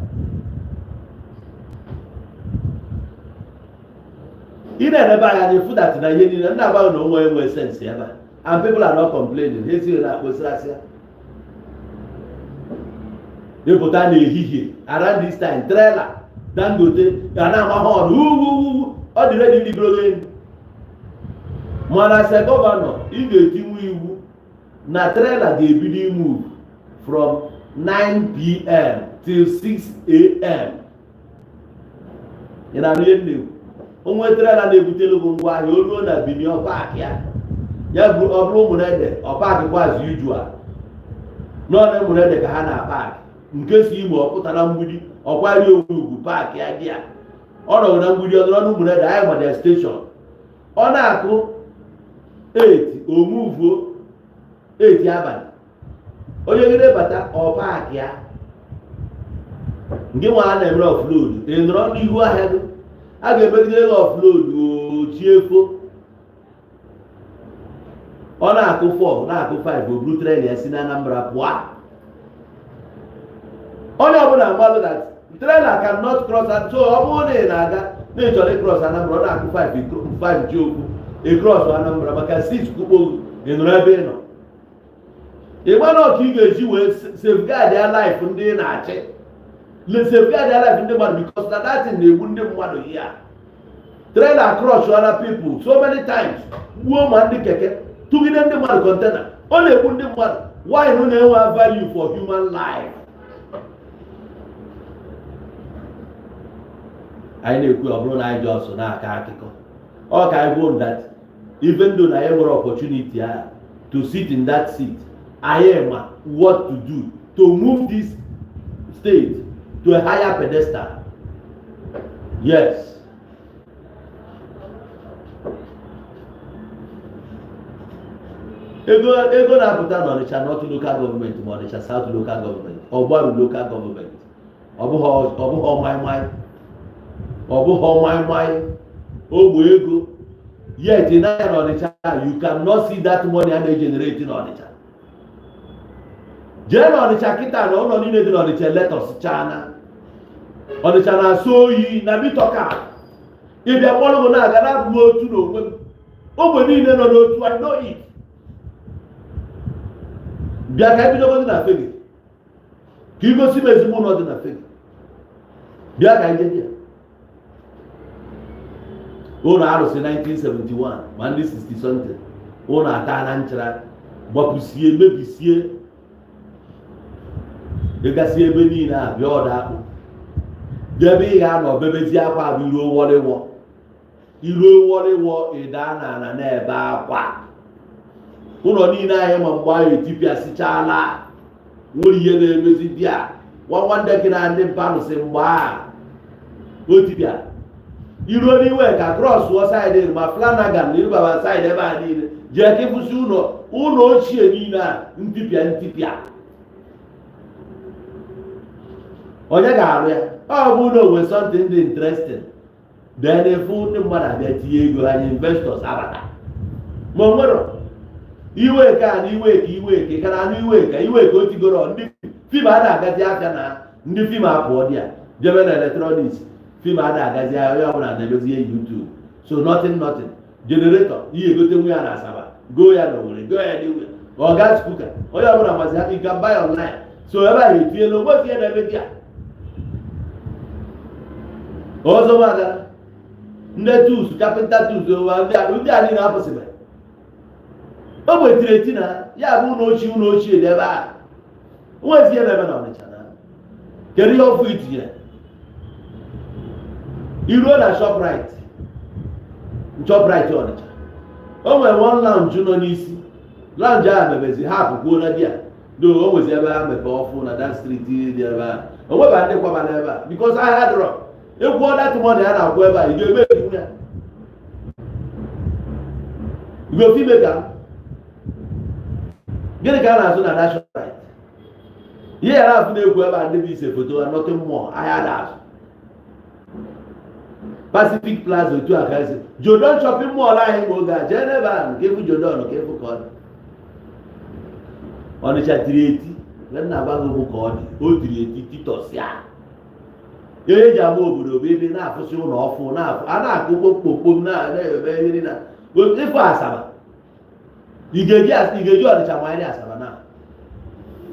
Ị na-enebe anya na efu that na ihe niile ndị agbaghị na onwe enwe sense ebe a, and people are not complaining. Ha esighị na akpọsịrasị ya ịpụta n'ehihie around this time, trailer Dangote ga na-ama horn ugwu, ọ dị ready irigoro gị elu. Mana as a governor, ị ga-etinwu iwu na trailer ga-ebido imove from 9 p.m. till 6 a.m. Ị na-anụ ihe m na-ekwu? Onwe trailer na-ebutelu gị ngwa ahịa, o ruo na Benin, ọ park ya. Ya bụ, ọ bụrụ Ụmụnede, ọ park kwa as usual. N'ọnụ Ụmụnede ka ha na-apark. Nke si Imo ọ pụta na Mgbidi, ọkwari onwe ugwu, park ya dị ya. Ọ nọrọ na Mgbidi, ọ nọrọ n'Ụmụnede, anyị gbada station. Ọ na-akụ 8, omuvuo 8 abalị, onye gide bata, ọ park ya. Nke nwa a na-emere offload, ị nọrọ n'ihu ahịa gị, a ga-emegide gị offload ochiefo. Ọ na-akụ 4, na-akụ 5, o buru trailer ya si na Anambra pụọ. Onye ọbụla mmadụ that trailer cannot cross. So ọ bụrụ na ị na-aga na ị chọrọ ịcross Anambra, ọ na-akụ 5, 5 ji okwu ịcross Anambra, maka 6 kukpo ị nọrọ ebe ị nọ. Ị mara ka ị ga-eji wee safeguard ya life ndị ị na-achị, le safeguard ya life ndị mmadụ, because na that thing na-egbu ndị mmadụ here. Trailer crush other people so many times, gbuo ma ndị keke, tụgide ndị mmadụ container. Ọ na-egbu ndị mmadụ. Why no na-enwe value for human life? Anyị na-ekwu, ọ bụrụ na anyị just na-akọ akụkọ, ọ ka anyị gwuo that even though na anyị nwere opportunity a to sit in that seat, anyị ma what to do to move this state to a higher pedestal. Yes, ego na-apụta n'Ọnịcha North Local Government, ma Ọnịcha South Local Government, Ọgbaru Local Government, ọ bụghị maịmaị, ọ bụghị maịmaị ogbe ego. Yet in Ọnịcha, you cannot see that money a na-egenerate n'Ọnịcha. Jee n'Ọnịcha kịta, na ụlọ niile dị n'Ọnịcha eletọsịchana. Ọnịcha na-asọ oyi na bitọka. Ịbịa kpọrọ m na-aga na-abụ m otu n'onwe m, ogbe niile nọ n'otu. I know it. Bịa ka ebidogozi na Fegge, ka igosi m ezigbo ụlọ dị na Fegge. Bịa ka anyị jee ụlọ arụsị 1971 ma ndị 60 something, ụlọ ata na nchara, gbapụsie, mebisie, ịgasị ebe niile a. Bịa ọda akpụ, bịa ebe ị ga-anọ bebezi akwa bụ iruo wọrịwọ, iruo wọrịwọ, ịda n'ala na-ebe akwa. Ụlọ niile anyị ma mgbe anyị etipịasịchala, nwere ihe na-emezi dị a nwa nwanne gị na ndị mpa alụsị mgbe a o tipịa. Iruo n'iwe ka cross wụọ side ma Flanagan na irubaba side ebe a niile, jee ka ịfụsị ụlọ ụlọ ochie niile a ntipịa ntipịa. Onye ga-arụ ya? Ọ bụ na onwe something dị interesting, then efu ndị mmadụ abịa tinye ego anya, investors abata. Ma o nwere iwe ka na iwe ka iwe ka ka na anụ iwe ka iwe ka o tigoro. Ndị film a na-agazi afịa na ndị film apụọ dị a jebe na electronics. Film a na-agazi ahịa, onye ọbụla na-emezi ihe YouTube, so nothing, nothing. Generator ihe egote nwe ya na Asaba, go ya na Owerri, go ya n'iwe, ọ gas cooker, onye ọbụla mazi ha. You can buy online, so ebe a etinyela onwe ihe na-eme dị a ọzọ. Maga ndị tools, carpenter tools, ndị a niile apụsịbere o nwetiri eti na ya bụ ụlọ ochie, ụlọ ochie dị ebe a. Nwezi ihe na-eme na Ọnịcha na kedu ihe ọfụ itinyere? Iruo na Shoprite, Shoprite Ọnịcha, o nwere one lounge nọ n'isi lounge ahụ mebezi ha apụkwuo na di ya do. O nwezi ebe ha mepe ọfụ na that street dị ebe a. O nweba ndị kwaba n'ebe a because ahịa dọrọ ịkwụọ that money a na-akwụ ebe a, ị ga-eme ekwu ya igofe ime ka gịnị ka a na-azụ na that Shoprite? Ihe ya na-afụ na-ekwu ebe a, ndị bụ ise foto, nothing more. Ahịa na-azụ Pacific Plaza, otu a ka esi Jodon shopping mall anyị ma oge a jee n'ebe ahụ nke efu Jodon ka efu ka ọ dị. Ọnịcha tiri eti nna agbaghị ụmụ ka ọ dị. O tiri eti titọsịa. Ihe eji ama obodo bụ ebe na-afụsị ụlọ ọfụ na-afụ a na-akụ kpokpokpom na-eme ihe na ịfụ Asaba. Ị ga-eji Ọnịcha ma anyị Asaba na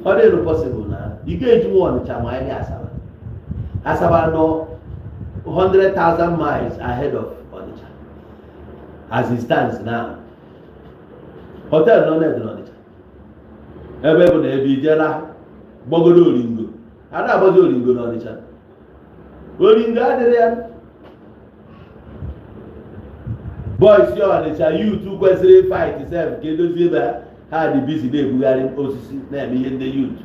ọ dịrị possible na ị ga-eji nwa Ọnịcha ma anyị Asaba. Asaba nọ 100,000 miles ahead of Ọnịcha as it stands now. Hotel nọ na n'Ọnịcha ebe bụ na ebe ijela gbagodo oringo, a na-agbazi oringo n'Ọnịcha. Oringo adịrị ya. Boys Ọnịcha, youth kwesịrị fight sef ka edozie ebe ha. Ha dị busy na-ebugharị osisi, na-eme ihe ndị youth.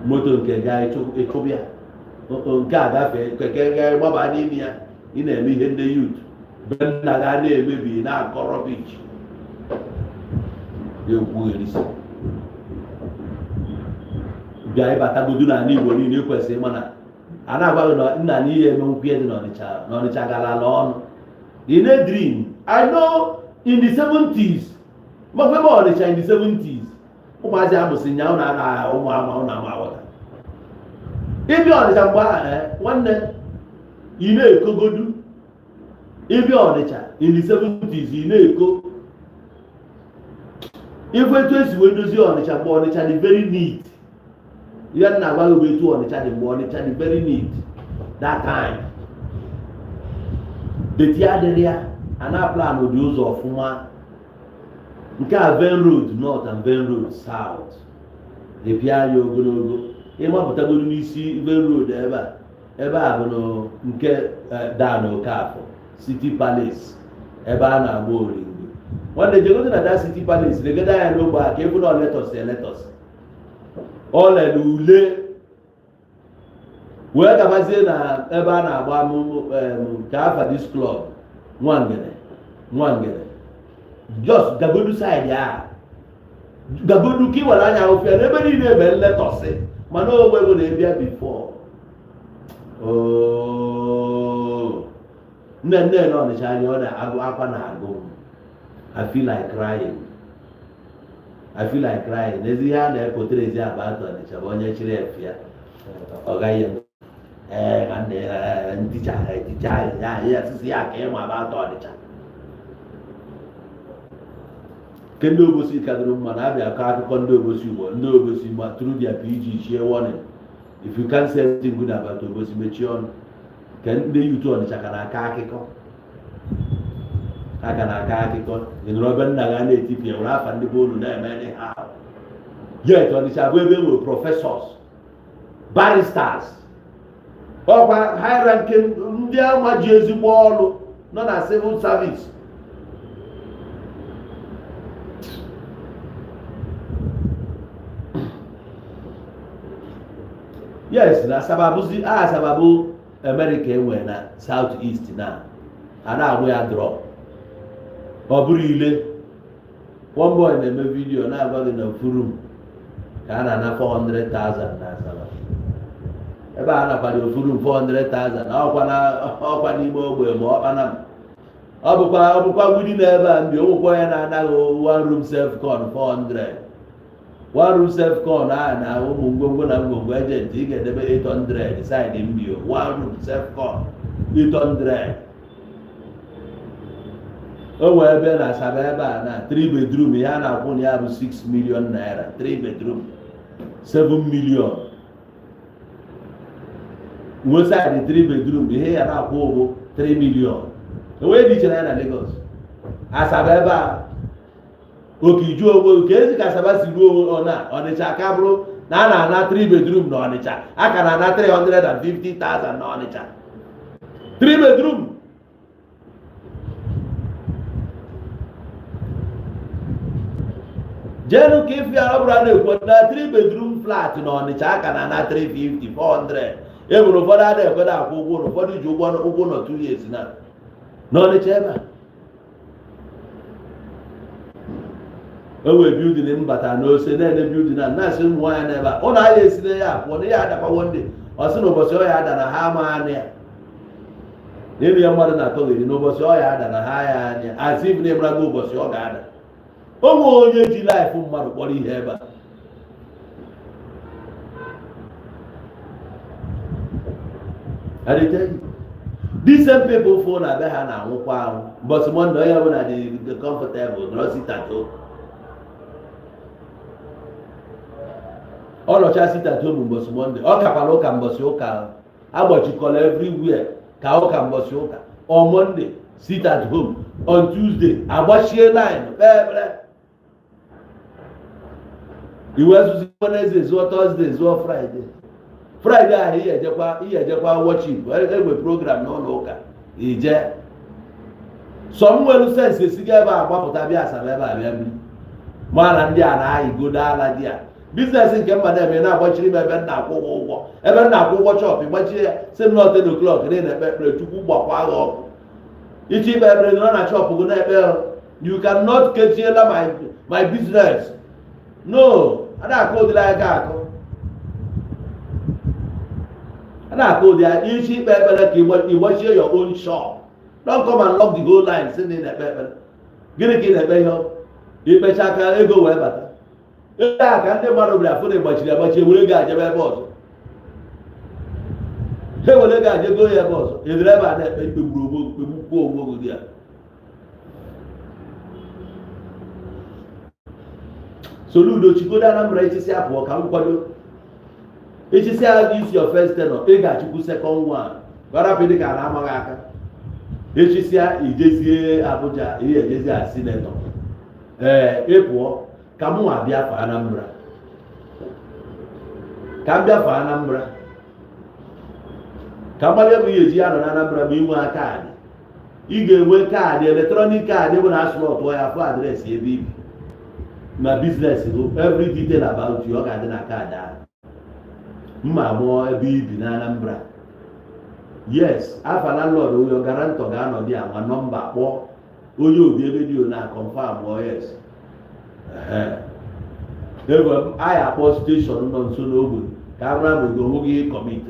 Moto nke ga ịchụbịa nke a gafee, keke ga gbaba n'ime ya. Ị na-eme ihe ndị youth be nna ga na-emebi, na-akọ rubbish, na-ekwugherisi. Bịa ịbatagodu n'ala Igbo niile, kwesịrị ịma na a na-agwa gị na nna na ihe eme nkwụ dị n'Ọnịcha, n'Ọnịcha gara ala ọnụ. In a dream I know in the 70s, makwa ebe Ọnịcha in the 70s, ụmụazị amụsị nya ụnụ ana ụmụ ama ụnụ ama aghọta. Ịbịa Ọnịcha mgbe ahụ, nwanne, ị na-ekogodu. Ịbịa Ọnịcha in the 70s, ị na-eko. Ife etu esi wee dozie Ọnịcha mgbe Ọnịcha dị very neat. Ihe m na-agwa gị bụ etu Ọnịcha dị mgbe Ọnịcha dị very neat that time. Dirty adịrị ya, a na-plan ụdị ụzọ ọfụma. Nke a Venn Road North and Venn Road South dịpịa ya ogologo. Ịmapụtagoro n'isi Venn Road ebe a, ebe a bụ nke Dan Okafor City Palace, ebe a na-agba oringo. Nwanne, jegodo na that City Palace, legede anya n'ogbe a ka ebu na letọs eletọs ọ lere ule wee gabazie na ebe a na-agba nke afa this club Nwangene. Nwangene, just gagodu side a, gagodu ka ị were anya ofe n'ebe niile ebe nletọsị. Mana onwe bụ na ebia before nne nne na Ọnịcha anya, ọ na-agụ akwa na-agụ m. I feel like crying, I feel like crying. N'ezi ihe a na-epotere ezi about Ọnịcha bụ onye chịrị efe ya, ọ gaghị ee na nne nticha eticha ya ya sisi ya ka ịma about Ọnịcha. Nke ndị Obosi kadoro mma na abịa akọ akụkọ ndị Obosi ugbo. Ndị Obosi ma through their PG chie warning: if you can't say anything good about Obosi, mechie ọnụ. Nke ndị youth Ọnịcha ka na-akọ akụkọ, aka na-akọ akụkọ. Ị nụrụ ebe nna ga na-etipịa were afa ndị be unu na-eme anyhow. Yet Ọnịcha bụ ebe e nwere professors, barristers, ọkwa high ranking, ndị ama ji ezigbo ọrụ nọ na civil service. Yes, na Asaba bụzi a, Asaba bụ America enwe na South East na a na-agbụ ya drọ. Ọ bụrụ ile one boy na-eme video na-agwa gị na furum ka a na-ana 400,000 na Asaba ebe a nakwara ofu room 400,000 na ọkwa na ọkwa n'ime ogbe ma ọkpa na m. Ọ bụkwa widi na ebe a mbi onwekwa onye na-anaghị one room self con 400. One room self con a na ụmụ ngwongwo na ngwongwo agent, ị ga-edebe 800 side mbio. One room self con 800. O nwee ebe na Asaba ebe a na 3 bedroom ya na-akwụ na ya bụ 6 million naira, 3 bedroom 7 million. Nwe side 3 bedroom, ihe ya na-akwụ ụgwọ 3 million. Enweghị dị iche na ya na Lagos. Asaba ebe a okiju onwe ka ezi ka Asaba si ruo ọ na Ọnịcha ka bụrụ na a na-ana 3 bedroom na Ọnịcha, a ka na-ana 350,000 na Ọnịcha, 3 bedroom. Jeenu ka ife ya, ọ bụrụ a na-ekwu na 3 bedroom flat na Ọnịcha, a ka na-ana 350, 400. E nwere ụfọdụ a na-ekwe na-akwụ ụgwọ ụlọ, ụfọdụ ji ụgwọ ụgwọ ụlọ 2 years na n'Ọnịcha ebe a. O nwere building m bata n'ose na-ene building a, na-asị ụmụ nwaanyị n'ebe a, ụlọ ahịa esi na ya pụọ na ya adakwawo. Ndị ọ sị na ụbọchị ọ ya ada na ha ama anya ya n'elu ya, mmadụ na-atọgheri n'ụbọchị ọ ya ada na ha ya anya asị ibu na ịmarago ụbọchị ọ ga-ada. O nwere onye ji life mmadụ kpọrọ ihe ebe a. I dey tell you, these same people fụ na be ha na-anwụkwa anwụ. Mbọsị Monday, onye ọbụla dị comfortable nọrọ sit at home. Ọ nọcha sit at home mbọsị Monday, ọ kakwara ụka mbọsị ụka agbachikọrọ everywhere ka ụka mbọsị ụka. On Monday, sit at home. On Tuesday, agbachie line, kpee ekpere. Iwe zụzi Wednesday, zụọ Thursday, zụọ Friday. Friday ahụ ihe ejekwa worship, egwe program n'ụlọ ụka ije. Sọ m nwere sense esiga ebe a gbapụta bịa Asaba ebe a bịa biri ma na ndị a na-ayịgodo ala di ya business nke mma na-eme na-agbachiri m ebe m na-akwụ ụgwọ ụgwọ ebe m na-akwụ ụgwọ shop, gbachie ya, sị m nọ 10 o'clock na na-ekpe ekpere. Chukwu gbakwa gị ọkụ. Iche ikpe ekpere nọ na shop gị na-ekpe. You cannot kechiela my business. No, a na-akụ ụdịrị aka akụ, a na-akụ ụdị aka. Iche ikpe ekpere ka ịgbachie your own shop. Don't come and lock the whole line sị na ị na-ekpe ekpere. Gịnị ka ị na-ekpe? Ihe ikpecha aka ego wee bata ebe a ka ndị mmadụ bịara fụ na ịgbachiri agbachi, ewere ego ajebe ebe ọzọ, ha ewere ego ajego ya ebe ọzọ. Edere ebe a na-ekpe ikpe gburu onwe, kpegbukwuo onwe gị ya. Soludo chigodo Anambra, echisi apụọ ka m kwado echisi isi your first tenure, ị ga-achịkwu second one, gwarapụ dị ka a na-amaghị aka. Echisia ijezie Abuja, ihe ejezi a senator. Ee, ị pụọ ka mụ nwa bịa fa Anambra, ka m bịa fa Anambra, ka mgbalị ebe ihe eji ya nọ na Anambra. Ma inwe kaadị, ị ga-enwe kaadị electronic, kaadị bụ na asụlọtụọ ya, fụ address ebe ibi ma business bụ, every detail about you, ọ ga-adị na kaadị ahụ. Mma mụọ ebe ibi na Anambra, yes, afa landlord, onye guarantor ga-anọdị ya, ma nọmba kpọọ onye obi ebe dị na confirm ọ, yes. Ebe anyị akpọ station nọ nso n'ogbe ka a mara ma ego onwe gị commit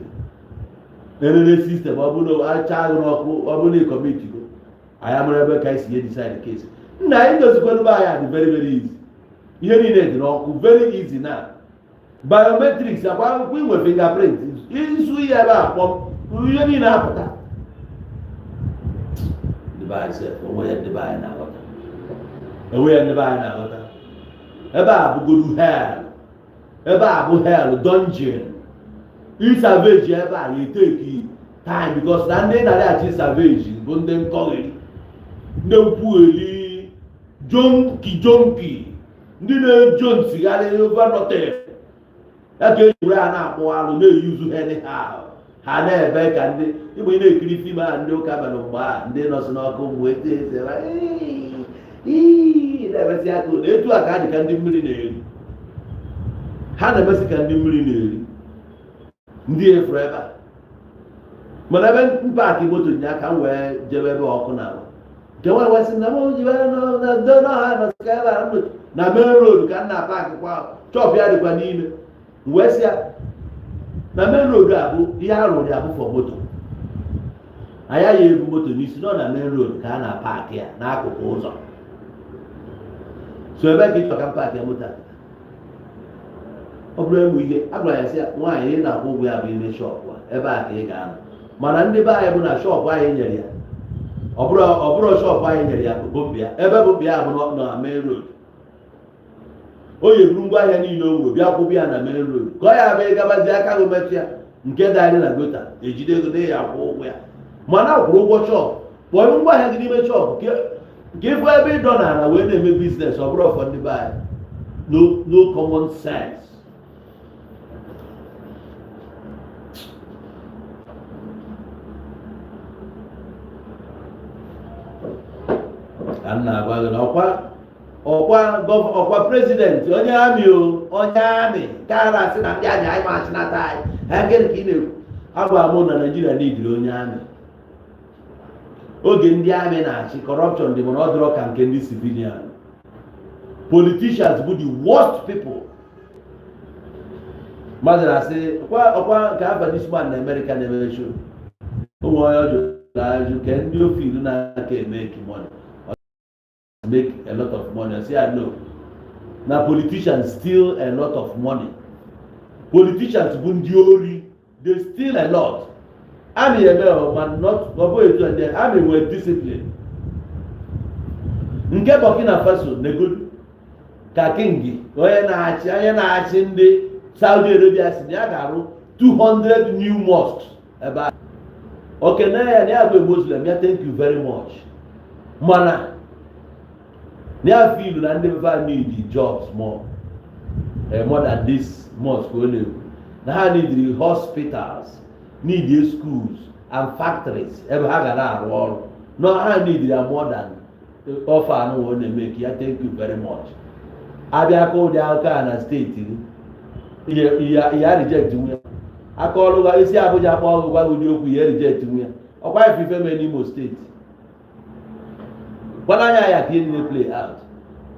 elele system. Ọ bụrụ na acha agụ n'ọkụ, ọ bụrụ na ị commit go, anyị amara ebe ka anyị si decide case. Nna anyị dozikwanụ be anyị dị very very easy. Ihe niile dị n'ọkụ, very easy na biometrics, akwa akwụkwọ inwe fingerprint, isu ihe ebe a kpọm, ihe niile apụta. Ndị be anyị sef, onwe ya, ndị be anyị na-aghọta, onwe ya, ndị be anyị na-aghọta. Ebe a bụgodu hell, ebe a bụ hell, dungeon. Ịsalvage ebe a ya eteki time, because na ndị narị achị salvage bụ ndị nkọgheri, ndị nkwugheri, junkie junkie, ndị na-ejo nsigharị over nothing. Ya ka eji were ha na-akpụ alụ, na-eyuzu anyhow. Ha na-ebe ka ndị Igbo. Ị na-ekiri film a ndị ụka mere mgbe a, ndị nọsị n'ọkụ mgbe etu esi ebe na-emesi aka ụlọ, etu a ka ha dị ka ndị mmiri na-eri. Ha na-emesi ka ndị mmiri na-eri, ndị efuru ebe a. Mana ebe m park moto nya ka m wee jebe ebe ọkụ na nke nwa wee sị na m jibere na ebe a na main road ka m na-apark kwa, shop ya dịkwa n'ime. M wee sị ya na main road a bụ ihe a rụrụ ya bụ for moto, anyị ya ebu moto n'isi nọ na main road ka a na-apark ya n'akụkụ ụzọ. So ebe ka ị chọ ka m park ya moto a? Ọ bụrụ enwe ihe a gwara ya, sị ya, nwaanyị ị na-akwụ ụgwọ ya bụ ime shop a, ebe a ka ị ga-anọ. Mana ndị be anyị bụ na shop anyị nyere ya, ọ bụrụ shop anyị nyere ya bụ mbịa, ebe bụ mbịa bụ na main road. O yeburu ngwaahịa niile o nwere bịa kwụbụ ya na main road, ka ọ ya bụ ịgabazi aka gị metụ ya nke darị na gutter, ejide ego na ya akwụ ụgwọ ya. Mana kwụrụ ụgwọ shop, kpọọ ngwaahịa gị n'ime shop ka ịfụ ebe ịdọ n'ala wee na-eme business. Ọ bụrụ ọfọ ndị be anyị, no, no common sense. Ka m na-agwa gị na ọkwa president onye army, o onye army ka a na-asị na ndị army anyị ma achịnata anyị ha. Gịnị ka ị na-ekwu? Agwa m na Naijiria n'idiri onye army. Oge ndị army na-achị, corruption dị, mana ọ dịrọ ka nke ndị civilian. Politicians bụ the worst people. Mmadụ na-asị ọkwa nke afa this man na America na-eme show, ụmụ onye ọ jụrụ ajụ ke ndị ofe ilu na-aka eme money, make a lot of money. I say I know na politicians steal a lot of money. Politicians bụ ndị ori, they steal a lot. Army eme ọ ma not, ọ bụghị etu ndị army nwere discipline. Nke Burkina Faso negodu ka king, onye na-achị ndị Saudi Arabia, si na ya ga-arụ 200 new mosques ebe a. Okene ya na ya bụ Muslim ya, thank you very much, mana na ya feel na ndị befa need jobs more than this mosque. Ọ na-ekwu na ha need hospitals, need schools and factories ebe ha ga na-arụ ọrụ. No, ha need ya more than offer anụ ọ na-eme ya. Thank you very much. Abịa ka ụdị akụkọ a na steeti gị, ya reject nwunye aka ọrụ gwa isi Abuja kpọọ gị, gwa gị ụdị okwu, ya reject nwunye. Ọkwa ife ife mee n'Imo Steeti kwana anya ya ka ihe niile play out,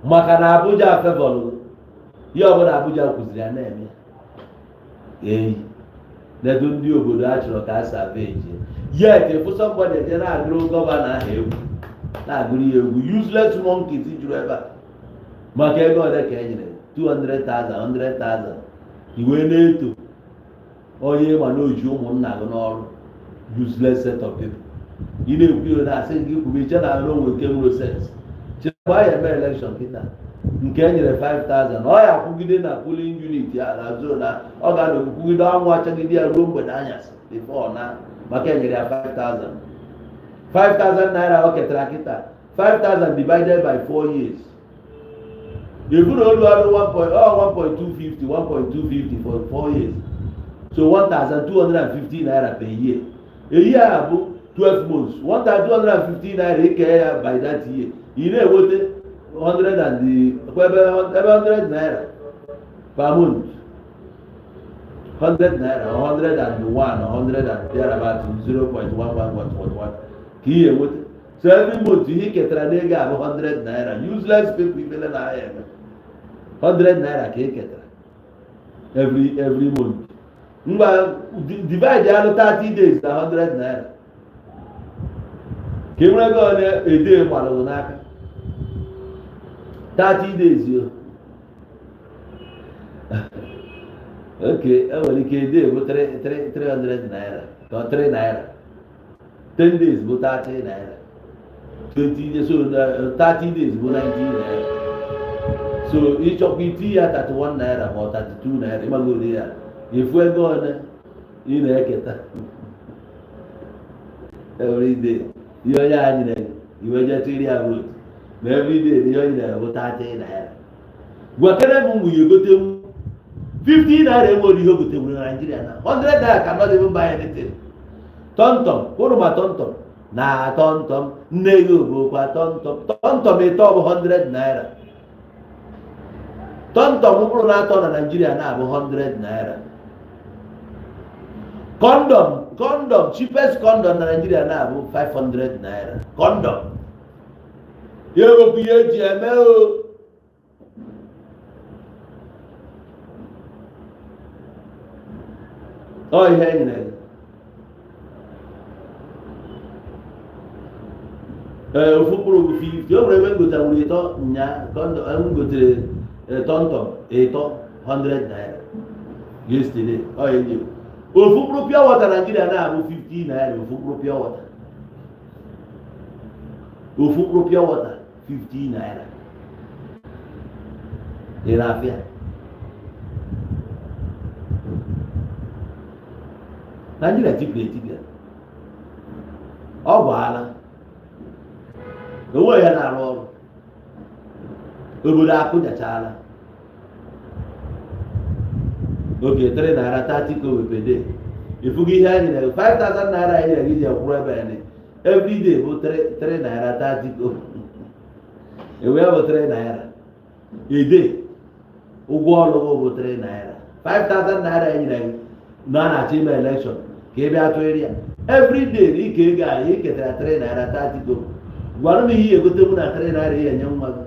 maka na Abuja favorlụ ihe ọbụla Abuja kwuziri ya na-eme. Eyi nedu ndị obodo a chọrọ ka a salvage, yet efu somebody eje na-agụrụ governor ahụ egwu, na-agụrụ ya egwu. Useless monkeys juru ebe a. Maka ego ole ka e nyere? 200,000, 100,000, iwe na-eto onye ma na oji ụmụnna gị n'ọrụ. Useless set of people. Ị na-ekwu ihe na-asị gị kwube iche na arụ onwe nke nwere sense. Chekwa ya eme election kịta. Nke e nyere 5000, ọ ya kwugide na polling unit ya na zone a, ọ ga-anọ kwugide anwụ achagide ya ruo mgbede anyasị before na maka enyere ya 5000. 5000 naira o ketara kịta, 5000 divided by 4 years, efu na olu ọrụ 1.250, 1.250 for 4 years, so 1250 naira per year. A year a bụ 12 months. 1250 naira eke ya by that year, ị na-enweta 100 and the ebe 100 naira per month, 100 naira or 101 or 100 and thereabout, 0.11111 ka ị enweta. So every month, ihe ị ketara n'ego a bụ 100 naira. Useless people, ifele na ahịa eme 100 naira ka ị ketara every month. Ngwa, divide ya 30 days na 100 naira ka ị nwere ego ole ede gbalụrụ n'aka 30 days yo. Okay, enwere ike ede bụ 300 naira ka ọ 3 naira, 10 days bụ 30 naira, 20 days, so 30 days bụ 90 naira. So ịchọkwa iti ya 31 naira ma ọ 32 naira, ịgbagoro ya efu ego ole ị na-eketa every day. Ihe onye anyị nyere iwe je tụrụ ya vote na every day, ihe onye nyere bụ 30 naira. Gwakere m mgbe ya egotenwu 50 naira, enwere ihe o gotenwuru na Nigeria na 100 naira cannot even buy anything. Tọmtọm kwụrụ ma tọmtọm na tọmtọm nne gị bụkwa tọmtọm. Tọmtọm ịtọ bụ 100 naira. Tọmtọm mkpụrụ na-atọ na Nigeria na-abụ 100 naira. Condom, condom, cheapest condom na Nigeria na-abụ 500 naira. Condom ya ewepụ ihe eji eme o. Ọ ihe e nyere gị. Ee, ofu mkpụrụ bụ 50. O nwere ebe m gotere ịtọ nya m gotere tọmtọm ịtọ 100 naira yesterday. Ọ ya eji ofu mkpụrụ pure water Nigeria na-abụ 50 naira. Ofu mkpụrụ pure water, ofu mkpụrụ pure water 50 naira. Ị na-afịa Nigeria tipịa etipịa, ọ bụ ala onwe ya na-arụ ọrụ. Obodo akụjachala oge 3 naira 30 kobo per day. Ifugo ihe anyị nyere 5000 naira anyị nyere gị ji akwụrụ ebe ya every day bụ 3 naira 30 kobo. Ewe bụ 3 naira a day. Ụgwọ ọrụ gị bụ 3 naira. 5000 naira anyị nyere gị na a na-achọ ime election ka ị bịa tụịrị ya every day na ike ego anyị ị ketara 3 naira 30 kobo. Gwara m ihe egotenwu na 3 naira ihe enye nwa gị.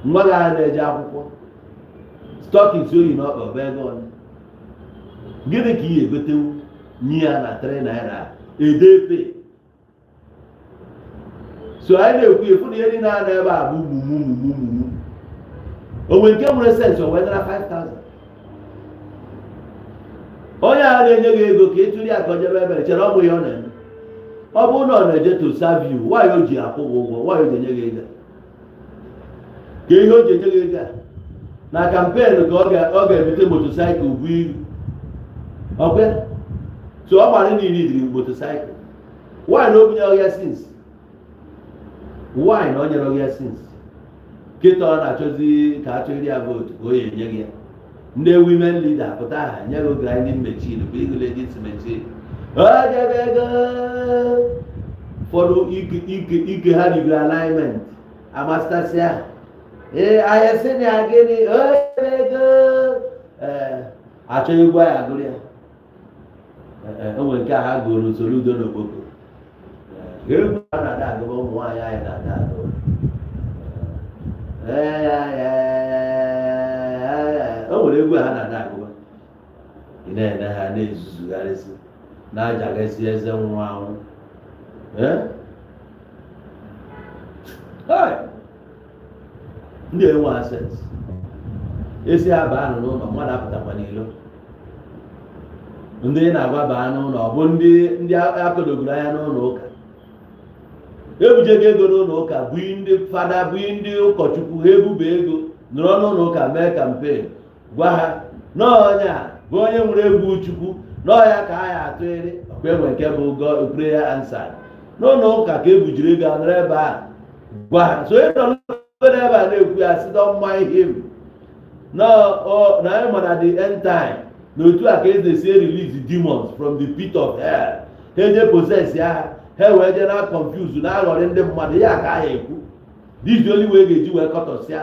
Nwa gị ahụ na-eje akwụkwọ, stockings oyi na ọkpa bụ ego ole? Gịnị ka ihe egotenwu nye ya na 3 naira edepe? So anyị na-ekwu efu na ihe niile a na ebe a bụ mumu mumu mumu. Onwe nke nwere sense o wee nara 5000. Onye a na-enye gị ego ka ị tụrụ ya ka o jebe ebere chere, ọ bụ ihe ọ na-eme. Ọ bụrụ na ọ na-eje to serve you, why o ji akwụ gị ụgwọ? Why o ji enye gị ego? Ka ihe o ji enye gị ego a na campaign ka ọ ga-ebute motorcycle bụ iru ọkwe. So ọ gbara niile idiri motorcycle. Why na o bunye ya since? Why na o nyere ya since? Kịta ọ na-achọzi ka a chọrọ ya vote ka o ya enye gị ya. Ndị women leader pụta ha nye gị grinding machine, bụ ego ladies machine ojebe ego. Ụfọdụ ike ike ike ha rigoro alignment amasịtasịa. Ee, ahịa sị na gịnị ojebe ego. Ee, achọ egwu anyị agụrụ ya. Ee, o nwere nke a ha gụrụ Soludo n'Okpoko. Egwu a na-ada agụba ụmụ nwaanyị anyị na-ada agụba. Ee, o nwere egwu a ha na-ada agụba. Ị na-ene ha na-ezuzugharịsị na-ajagasị eze nwụrụ anwụ. Ee? Hey! Ndị enwe access esi ha baa n'ụlọ mmadụ apụtakwa n'ilo. Ndị ị na-agwa baa n'ụlọ, ọ bụ ndị akọdogoro anya n'ụlọ ụka. Ebujego ego n'ụlọ ụka, bụ ndị fada, bụ ndị ụkọchukwu, ha ebube ego nọrọ n'ụlọ ụka mee campaign, gwa ha n'ọnya a bụ onye nwere egwu Chukwu, n'ọya ka a ya atụgharị ọkwa enwe nke bụ God prayer answered n'ụlọ ụka ka ebujiri ego a nọrọ ebe a gwa ha. So onye nọ n'ebe a na-ekwu ya sị, "Don't mind him." No, na anyị ma na the end time na otu a ka ezi esi release demons from the pit of hell. Ha eje possess ya ha, ha wee jee na confuse na aghọrị ndị mmadụ ya ka a ya ekwu. This is the only way ga-eji wee kọtọsịa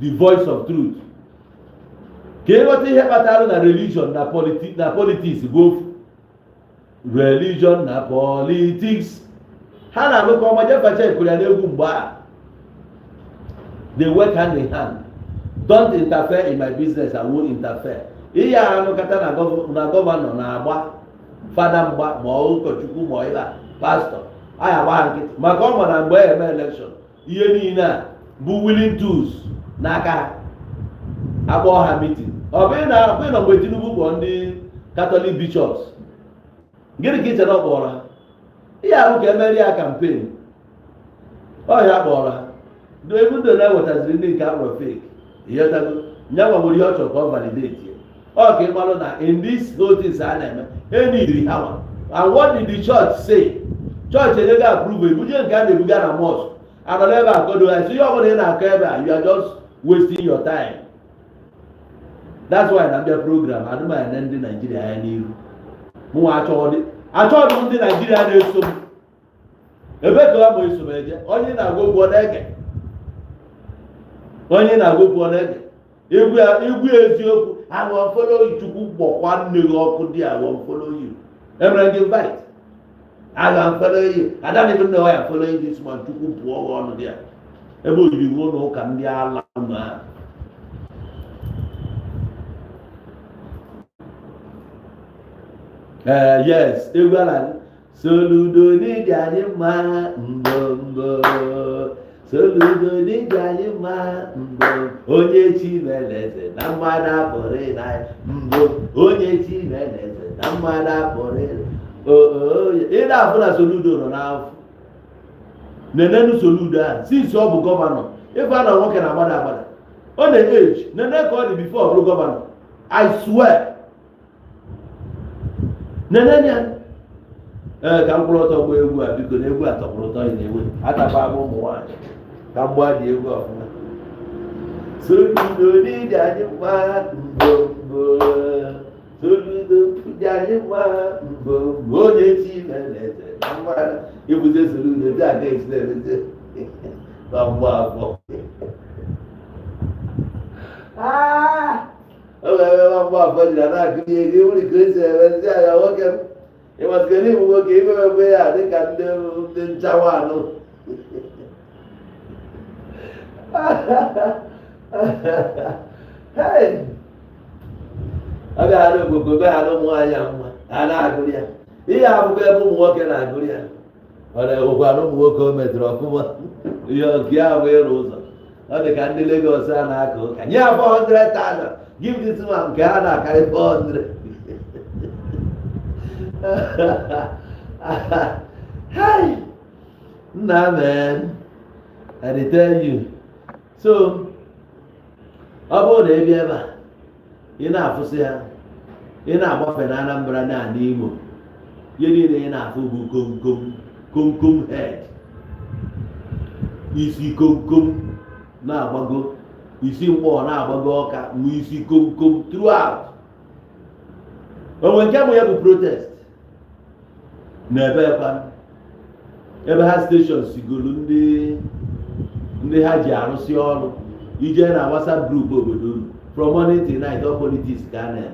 the voice of truth, ka ịghọta ihe kpatara na religion na politics bụ ofu. Religion na politics ha na-alụkọ ọma. Jefacha kwuru ya n'egwu mgbe a, they work hand in hand. Don't interfere in my business, I won't interfere. Ihe a anụkata na governor na-agba fada mgba, ma ọ ụkọchukwu, ma ọ ịba pastọ, anyị agba ha nkịtị, maka ọ ma na mgbe eme election, ihe niile a bụ willing tools n'aka ha. Akpọọ ha meeting, ọ bụghị na ọ bụghị na mgbe Tinubu kpọọ ndị Catholic bishops, gịnị ka iche na ọ kpọrọ ha? Ihe ahụ ka emeri ya campaign ọhịa kpọrọ ha. Ebe ndị na-ewetaziri ndị nke akpọrọ fake, ịghọtago? Nya nwa nwere ihe ọ chọrọ ka ọ validate ya. Ọ ka ịmalụ na in this whole things a na-eme enidiri ha nwa. And what did the church say? Church enyego approve ebuje nke a na-ebuga na mosque, anọrọ ebe a kodo ha. So ihe ọbụla ị na-akọ ebe a, you are just wasting your time. That's why na mbịa program adụmanya ndị Naijiria anya n'iru mụnwa, achọghị m ndị Naijiria na-eso m ebe ka ọ ma eso m eje. Onye na-agwa okwu ọ na-ege, onye na-agwa okwu ọ na-ege egwu ya, egwu ya eziokwu. I will follow you. Chukwu gbọkwa nne gị ọkụ dị. I will follow you. Emere gị invite? I will follow you. I don't even know why I'm following this man. Chukwu pụọ gị ọnụ dị ya ebe oyiri gị ụlọ ụka ndị ala unu ahụ. Ee, yes, egwu ala Soludo n'ịdị anyị mma mbọ mbọ, Soludo n'ịdị anyị mma mbọ, onye chi mere eze na mmadụ apụrụ ịna mbọ, onye chi mere eze na mmadụ apụrụ ịna. Ị na-afụ na Soludo nọ n'afọ nenenu Soludo a since ọ bụ governor, ịfụ na nwoke na-agbada agbada, ọ na-eji nene ka ọ dị before ọ bụrụ governor. I swear, nene ya. Ee, ka m kwụrụ ọtọ gbaa egwu a, biko, na egwu a tọkwụrụ ụtọ. Ị na-ewe atakwa m ụmụ nwaanyị ka m gbaa dị egwu ọfụma. Soludo n'ịdị anyị mma mbọ mbọ, Soludo dị anyị mma mbọ mbọ, onye chi mere eze na mmadụ ibuze. Soludo dị aga esi na-emeze na mgba afọ o wee ebe mgba afọ jiri na-akụnye ego nwere ka o si eme ndị agha nwoke m. Ịmasịrị ịbụ nwoke imemekwe ya dịka ndị nchawa anụ. Hey! Ọ bịa n'ogogo be ha na ụmụ nwaanyị a mma ha na-agụrụ ya ihe abụkwa ebe ụmụ nwoke na-agụrụ ya. Ọ na-ewekwa na ụmụ nwoke o metụrụ ọfụma ihe nke ya bụ ịrụ ụzọ. Ọ dị ka ndị Lagos a na-aka ụka nye ya 400,000, give this man nke ha na-akarị 400. Hey! Nna man, I dey tell you. So ọ bụrụ na ị bịa ebe a, ị na-afụsị ha, ị na-agbafe na Anambra na ala Imo, ihe niile ị na-afụ bụ komkom komkom head, isi komkom na-agbago, isi mkpọ na-agbago, ọka nwe isi komkom throughout. Onwe nke bụ ya bụ protest na ebe kwa ebe ha station sigolu ndị ha ji arụsị ọrụ ije na WhatsApp group obodo unu, from morning till night, all politics ka a na-eme,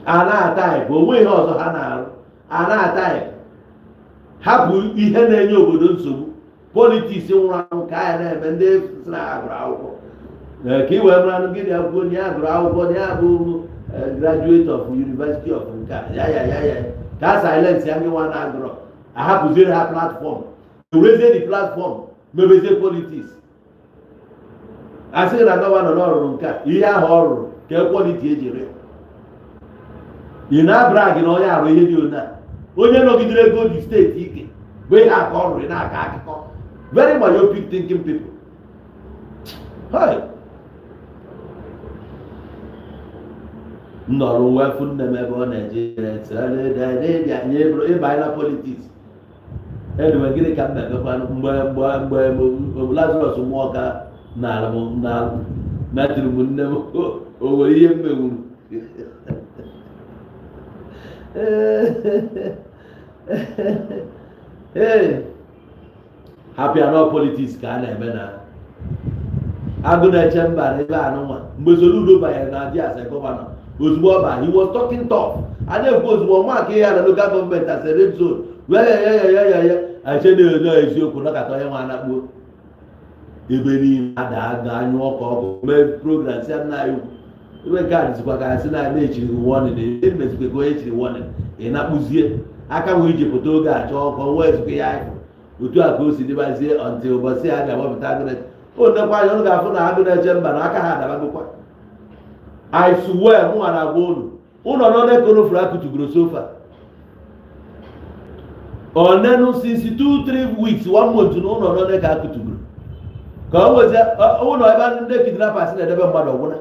a na-ataịpụ onwe ihe ọzọ ha na-arụ, a na-ataịpụ hapụ ihe na-enye obodo nsogbu. Politics nwụrụ anwụ ka a na-eme. Ndị sị na ha gụrụ akwụkwọ, ka ị wee mara gịnị akwụkwọ na ya gụrụ akwụkwọ na ya bụ graduate of University of nka ya ya ya ya ka a silence ya. Ndị nwa na-agụrọ ahapụziere ha platform, ewerezie the platform mebezie politics. A sịghị na governor na ọ rụrụ nke a, ihe ahụ ọ rụrụ ka quality ejiri ị na-abra gị na onye arụ ihe dị ona onye nọgidere ego dị steeti ike. Bụ ihe a ka ọ rụrụ na-aka akụkọ. Very myopic thinking people. Hey! Nọrọ wee fụ nne m ebe ọ na-eje ịbanye na politics. Anyway, gịnị ka m na-emekwanụ mgbe Lazarus Muoka nara m na natiri m nne m, o nwere ihe m mewuru? Ee, hapụ ya. Nọ politics ka a na-eme na Agụ Na-eche Mba na ebe anụnwa. Mgbe Soludo banyere na adị as a governor, ozugbo ọ ba, he was talking tough. A na-ekwu, ozugbo ọ maka ihe na local government as a red zone wee ya ya ya ya ya ache na eziokwu nọkọta onye nwa anakpuo ebe niile ada aga anyụ ọkụ ọgụ mee program si nna ya ukwu ebe nke a dịzikwa ka asị na na-echiri warning, na emezikwa ka onye chiri warning ị nakpụzie aka nwee iji pụta oge achọ ọkụ nwa ezikwa ya ifụ otu a ka o si dịbazie until ụbọchị a ga-agbapụta Agụ Na-eche. O nekwa anya, unu ga-afụ na Agụ Na-eche Mba na aka ha adabagokwa. I swear, mụnwa na-agwa unu, ụlọ nọ n'ekoro furu akụtugoro so far onenu since 2, 3 weeks, one month na ụlọ nọ ka akụtugoro ka o nwezie ụlọ ebe ndị kidnappers na-edebe mmadụ ọgwụna